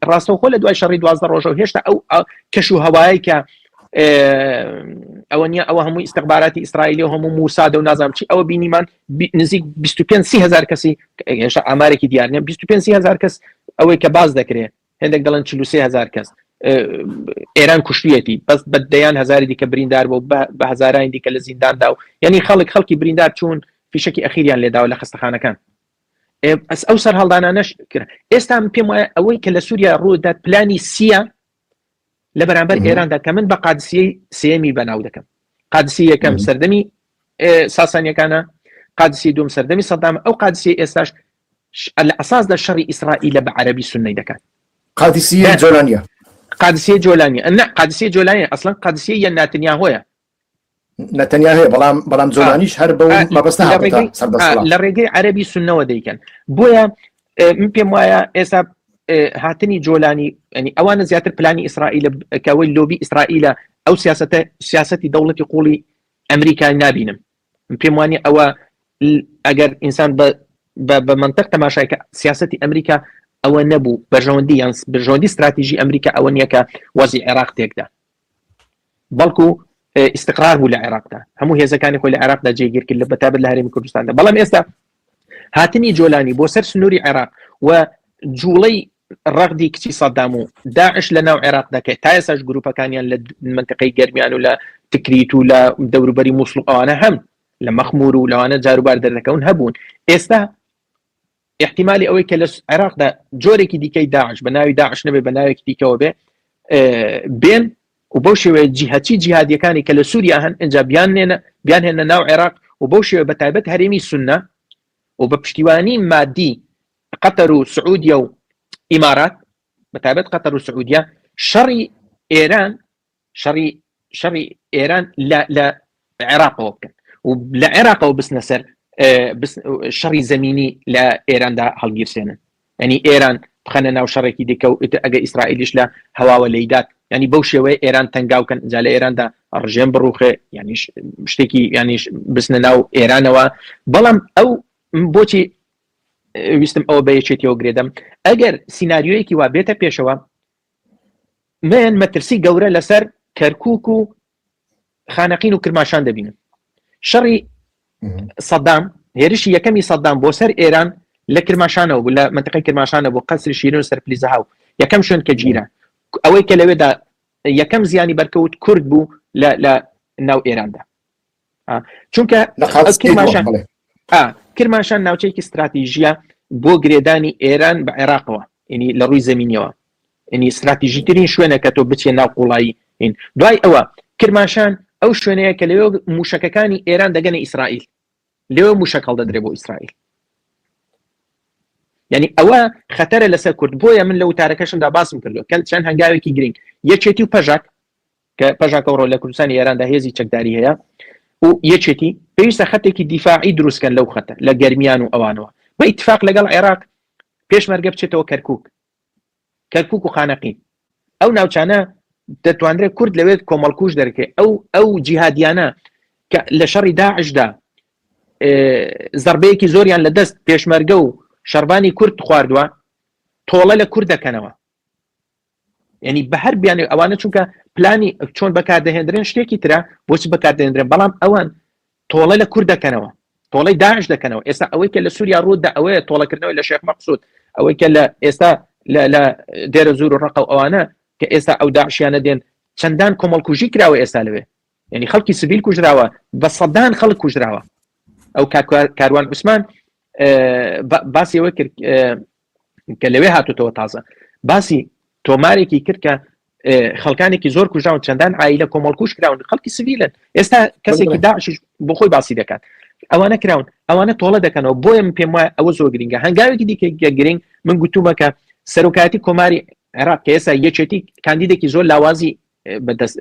ڕاستەوخۆ لە دوای شەڕی 12 ڕۆژەوە هێشتا ئەو کەش و هەوایە کە ئەوە نییە، ئەوە هەموو ئیستخباراتی ئیسرائیلی و هەموو موسادە و نازانم چی، ئەوە بینیمان نزیک 25 هزار کەسی، هێشتا ئامارێکی دیار نییە، 25 هزار کەس ئەوەی کە باز دەکرێت، هێندێک دەڵێن 43 هزار کەس ئێران کوشتویەتی، بەس بە دەیان هزاری دیکە بریندار بوو، بە هەزارانی دیکە لە زینداندا و یعنی خەڵک خەڵکی بریندار چوون فیشەکی ئەخیریان لێداوە لە خەستەخانەکان. ئەس ئەو سەرهەڵدانانەش کرا. ئێستا من پێم وایە ئەوەی کە لە سووریا ڕوودات پلانی سیە لە بەرامبەر ئێراندا کە من بە قادسیەی سێمی بەناو دەکەم. قادسی یەکەم سەردەمی ساسانیەکانە، قادسی دوم سەردەمی سەدام، ئەو قادسی ئێستاش لە ئەساسدا شەڕی ئیسرائیلە بە عەربی سنەی دەکات. قادسیە جۆلانیە، قادسیە جۆلانیە، نە قادسیە جۆلانیە، ئەسڵەن قادسیە یە ناتنیاهۆیە. نەتەنیا هەیە، بەڵام بەڵام جۆلانیش هەر بەو مەبەستە لە ڕێگەی عەربی سنەوە دەیکەن. بۆیە من پێم وایە ئێستا هاتنی جۆلانی ینی ئەوانە زیاتر پلانی ئیسرائیل کەەوەی لۆبی ئیسرائیلە. ئەو سیاستە سیاستی دەوڵەتی قوڵی ئەمریکا نابینم. پێم وانی ئەوە ئەگەر ئینسان بە بە منطق تەماشای کە سیاستی ئەمریکا ئەوە نەبوو، بەرژەوەندی یان بەرژەوەندی استراتیژی ئەمریکا ئەوە نییە کە وەزی عێراق تێکدا، بەڵکو ئیستقرار بوو لە عێراقدا، هەموو هێزەکانی خۆی لە عێراقدا جێگیر کرد، لە بەتابەت لە هەرێمی کوردستاندا. بەڵام ئێستا هاتنی جۆلانی بۆ سەر سنووری عێراق و جوڵەی ڕەغدی کچی سەدام و داعش لە ناو عێراق دەکەێت، تا ئێستاش گروپەکانیان لە منتیقەی گەرمیان و لە تکریت و لە دەوروبەری مووسڵ و ئەوانە هەم لە مەخمور و لەوانە جاروبار دەردەکەون هەبوون. ئێستا احتیمالی ئەوەی کە لە عێراقدا جۆرێکی دیکەی داعش بە ناوی داعش نەبێ بە ناوێکی دیکەوە بێ. بێن و بەو شێوەیە جیهەچی جیهادیەکانی کە لە سووریا هەن ئینجا بیاننێنە بیانهێنە ناو عێراق و بەو شێوە بە تایبەت هەرێمی سوننە و بە پشتیوانی مادی قەتەر و سعودیە و ئیمارات بە تایبەت قەتەر و سعودیە شەڕی ئێران شەڕی شەڕی ئێران لە لە عێراقەوە بکەن و لە عێراقەوە بچنە سەر شەڕی زەمینی لە ئێراندا هەڵگیرسێنن ینی ئێران بخەنە ناو شەڕێکی دیکە و ئیتر ئەگە ئیسرائیلیش لە هەواوە لێیدات ینی بەو شێوەیە ئێران تەنگاوکەن جا لە ئێراندا ڕژێم بڕوخێ یانیش شتێکی یانیش بچنە ناو ئێرانەوە بەڵام ئەو بۆچی ویستم ئەوە بە یەکێتیەوە گرێدەم ئەگەر سیناریۆیەکی وا بێتە پێشەوە من مەترسی گەورە لەسەر کەرکک و خانەقین و کرماشان دەبینم شەڕی سەدام هێرشی یەکەمی سەدام بۆ سەر ئێران لە کرماشانەوە بوو لە منتقی کرماشانە بۆ قەسری شیرن و سەرپلی زەهاو یەکەم شوێن کە گیرا ئەوەی کە لەوێدا یەکەم زیانی بەرکەوت کورد بوو لە لە ناو ئێراندا چونکە کرماشان کرماشان ناوچەیەکی استراتیژیە بۆ گرێدانی ئێران بە عێراقەوە ینی لە ڕووی زمینیەوە ینی استراتیژیترین شوێنە کە تۆ بچێ ناو قوڵایی این دوای ئەوە کرماشان ئەو شوێنەیە کە لەوێ موشەکەکانی ئێران دەگەنە ئیسرائیل لەوێ موشەک هەڵدەدرێ بۆ ئیسرائیل یعنی ئەوە خەتەرە لەسەر کورد بۆیە من لە وتارەکەشمدا باسم کردو کەل چەند هەنگاوێکی گرنگ یەکێتی و پەژاک کە پەژاک ئەوڕۆ لە کوردستانی ئێراندا هێزی چەکداری هەیە و یەکێتی پێویستە خەتێکی دیفاعی دروستکەن لەو خەتە لە گەرمیان و ئەوانەوە بە ئیتفاق لەگەڵ عێراق پێشمەرگە بچێتەوە کەرکک کەرکک و خانەقین ئەو ناوچانە دەتوانرێت کورد لەوێت کۆمەڵکوش دەرکرێت ئەو ئەو جیهادیانە کە لە شەڕی داعشدا زربەیەکی زۆریان لە دەست پێشمەرگە و شەڕبانی کورد خواردووە تۆڵە لە کورد دەکەنەوە یعنی بە هەر بیانێ ئەوانە چونکە پلانی چۆن بەکاردەهێندرێن شتێکی ترە بۆچی بەکاردەهێندرێن بەڵام ئەوان تۆڵە لە کورد دەکەنەوە تۆڵەی داعش دەکەنەوە ئێستا ئەوەی کە لە سووریا ڕوودا ئەوەیە تۆڵەکردنەوەی لە شێخ مەقسود ئەوەی کە لە ئێستا لە دێرە زور و ڕقە و ئەوانە کە ئێستا ئەو داعشیانە دێن چەندان کۆمەڵکوژی کراوە ئێستا لەوێ یعنی خەڵکی سڤیل کوژراوە بە سەدان خەڵک کوژراوە ئەو کاروان عوسمان باسی ئەوە کرد کە لەوێ هاتوتەوە تازە باسی تۆمارێکی کرد کە خەڵکانێکی زۆر کوژراون چەندان عیلە کۆمەڵکوش کراون خەڵکی سڤیلن ئێستا کەسێکی داعشیش بۆ خۆی باسی دەکات ئەوانە کراون ئەوانە تۆڵە دەکەنەوە بۆیە من پێم وایە ئەوە زۆر گرنگە هەنگاوێکی دیکە گرنگ من گوتومە کە سەرۆکایەتی کۆماری عێراق کە ئێستا یەکێتی کاندیدێکی زۆر لاوازی بەدەست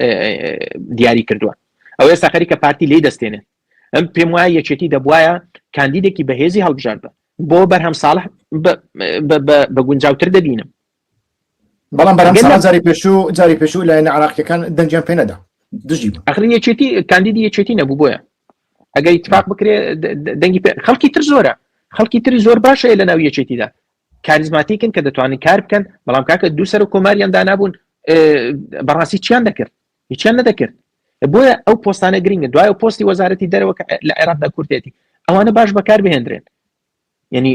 دیاری کردووە ئەو ئێستا خەریکە پارتی لی دەستێنێت ئەم پێم وایە یەکێتی دەبواە کاندیدێکی بەهێزی هەڵبژاردە بۆ بەرهەم ساڵح بە گونجاوتر دەبینم بەڵام بەرهەم ساڵح جاری پێشوو جاری پێشوو لایەنە عراقیەکان دەنگیان پێ نەدا دژی بوو ئەخری یەکێتی کاندیدی یەکێتی نەبوو بۆیە ئەگەر ئیتفاق بکرێ دەنگی پێ خەڵکی تر زۆرە خەڵکی تری زۆر باشەیە لە ناو یەکێتیدا کاریزماتیکن کە دەتوانن کار بکەن بەڵام کاکە دوو سەر و کۆماریان دانابوون بەڕاستی چیان دەکرد هیچیان نەدەکرد بۆیە ئەو پۆستانە گرنگە دوای ئەو پۆستی وەزارەتی دەرەوە کە لە عێراقدا کورتێتی ئەوانە باش بەکار بهێندرێن یعنی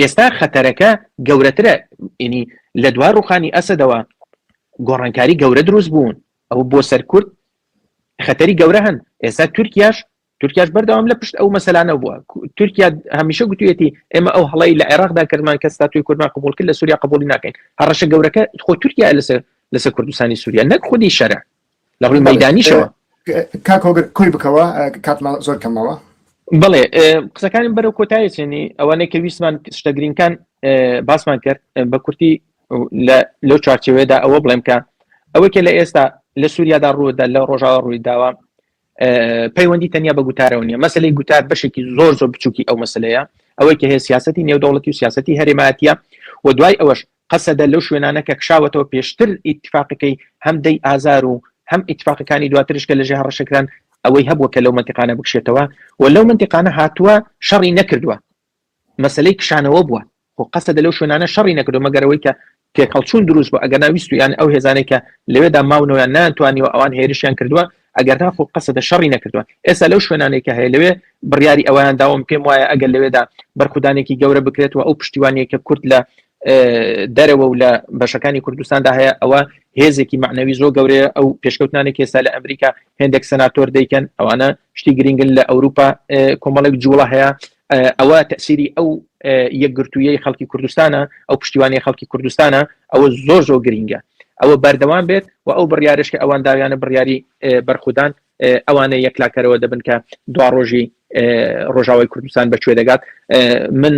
ئێستا خەتەرەکە گەورەترە ینی لە دوای ڕوخانی ئەسەدەوە گۆڕانکاری گەورە دروست بوون ئەو بۆ سەر کورد خەتەری گەورە هەن ئێستا تورکیاش تورکیاش بەردەوام لە پشت ئەو مەسەلانە بووە تورکیا هەمیشە گوتویەتی ئێمە ئەو هەڵی لە عێراقدا کردمان کە ستاتوی کوردمان قبول کرد لە سووریا قبولی ناکەین هەڕەشە گەورەکە خۆ تورکیا لەسەر لەسەر کوردستانی سووریا نەک خودی شەرع لە ڕووی مەدانیشەوە کاک هۆگر کۆی بکەوە کاتمان زۆر کەمەوە بڵێ قسەکانم بەرەو کۆتایی چێنی ئەوانەی کە ویستمان شتە گرینکان باسمان کرد بە کورتی لەو چوارچێوەیەدا ئەوە بڵێم کە ئەوەی کە لە ئێستا لە سووریادا ڕوودا لە ڕۆژاوا ڕووی داوە پەیوەندی تەنیا بە گوتارەوە نیە مەسلەی گوتار بەشێکی زۆر زۆر بچووکی ئەو مەسلەیە ئەوەی کە هەیە سیاستی نێودەوڵەتی و سیاستی هەرێمایەتە و دوای ئەوەش قەسەدە لەو شوێنانە کە کشاوەتەوە پێشتر ئیتفاقەکەی هەم دەی ئازار و هەم ئیتفاقەکانی دواترش کە لەژێ هەڕەشەکران ئەوەی هەبووە کە لەو منتیقانە بکشێتەوە و لەو منتیقانە هاتووە شەڕی نەکردووە مەسلەی کشانەوە بووە خۆ قەسەدە لەو شوێنانە شەڕی نەکردو مەگەر ئەوەی کە تێکهەڵچوون دروست بوو ئەگەرنا ویستویان ئەو هێزانەی کە لەوێدا ماونەوە یان نەیانتوانیوە ئەوان هێرشیان کردووە ئەگەرنا خۆ قەسەدە شەڕی نەکردووە ئێستا لەو شوێنانەی کە هەیە لەوێ بڕیاری ئەویان داوم پێم وایە ئەگەر لەوێدا بەرخودانێکی گەورە بکرێت و ئەو پشتیوانیە کە کورد لە دەرەوە و لە بەشەکانی کوردستاندا هەیە ئەوە هێزێکی معنەوی زۆر گەورەیە ئەو پێشکەوتنانێک ئێستا لە ئەمریکا هێندێک سەناتۆر دەیکەن ئەوانە شتی گرنگن لە ئەوروپا کۆمەڵێک جوڵە هەیە ئەوە تەسیری ئەو یەکگرتوویەی خەڵکی کوردستانە ئەو پشتیوانی خەڵکی کوردستانە ئەوە زۆر زۆر گرینگە. ئەوە بەردەوام بێت و ئەو بڕیارش کە ئەوان داویانە بڕیاری بەرخودان ئەوانە یەکلاکەرەوە دەبن کە دوا ڕۆژی ڕۆژاوای کوردستان بەکوێ دەگات. من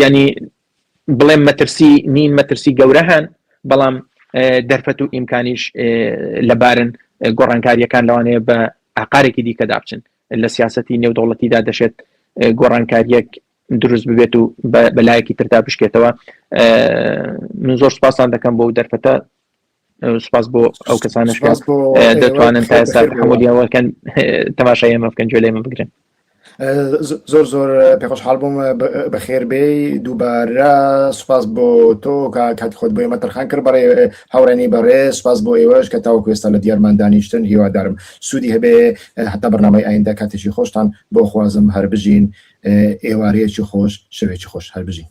ینی بڵێم مەترسی نین، مەترسی گەورە هەن، بەڵام دەرفەت و ئیمکانیش لەبارن. گۆڕانکارییەکان لەوانەیە بە ئاقارێکی دیکەدا بچن. لە سیاسەتی نێودەوڵەتیدا دەشێت گۆڕانکارییەک دروست ببێت و بە لایەکی تردا بشکێتەوە. من زۆر سوپاستان دەکەم بۆ دەرفەتە، سوپاس بۆ ئەو کەسانەش کە دەتوانن تا ئێستا تەحەمولی ئەوە بکەن تەماشای ئێمە بکەن، گوێ لە ئێمە بگرن. زۆر زۆر پێخۆشحاڵ بووم، بەخێر بێی دووبارە. سوپاس بۆ تۆ کە کاتی خۆت بۆ ئێمە تەرخان کرد. بەڕێ هاوڕێنی بەڕێ، سوپاس بۆ ئێوەش کە تاوەکو ئێستا لە دیارمان دانیشتن. هیوادارم سوودی هەبێ. هەتا بەرنامەی ئایندە کاتێکی خۆشتان بۆ خوازم. هەر بژین، ئێوارەیەکی خۆش، شەوێکی خۆش، هەر بژین.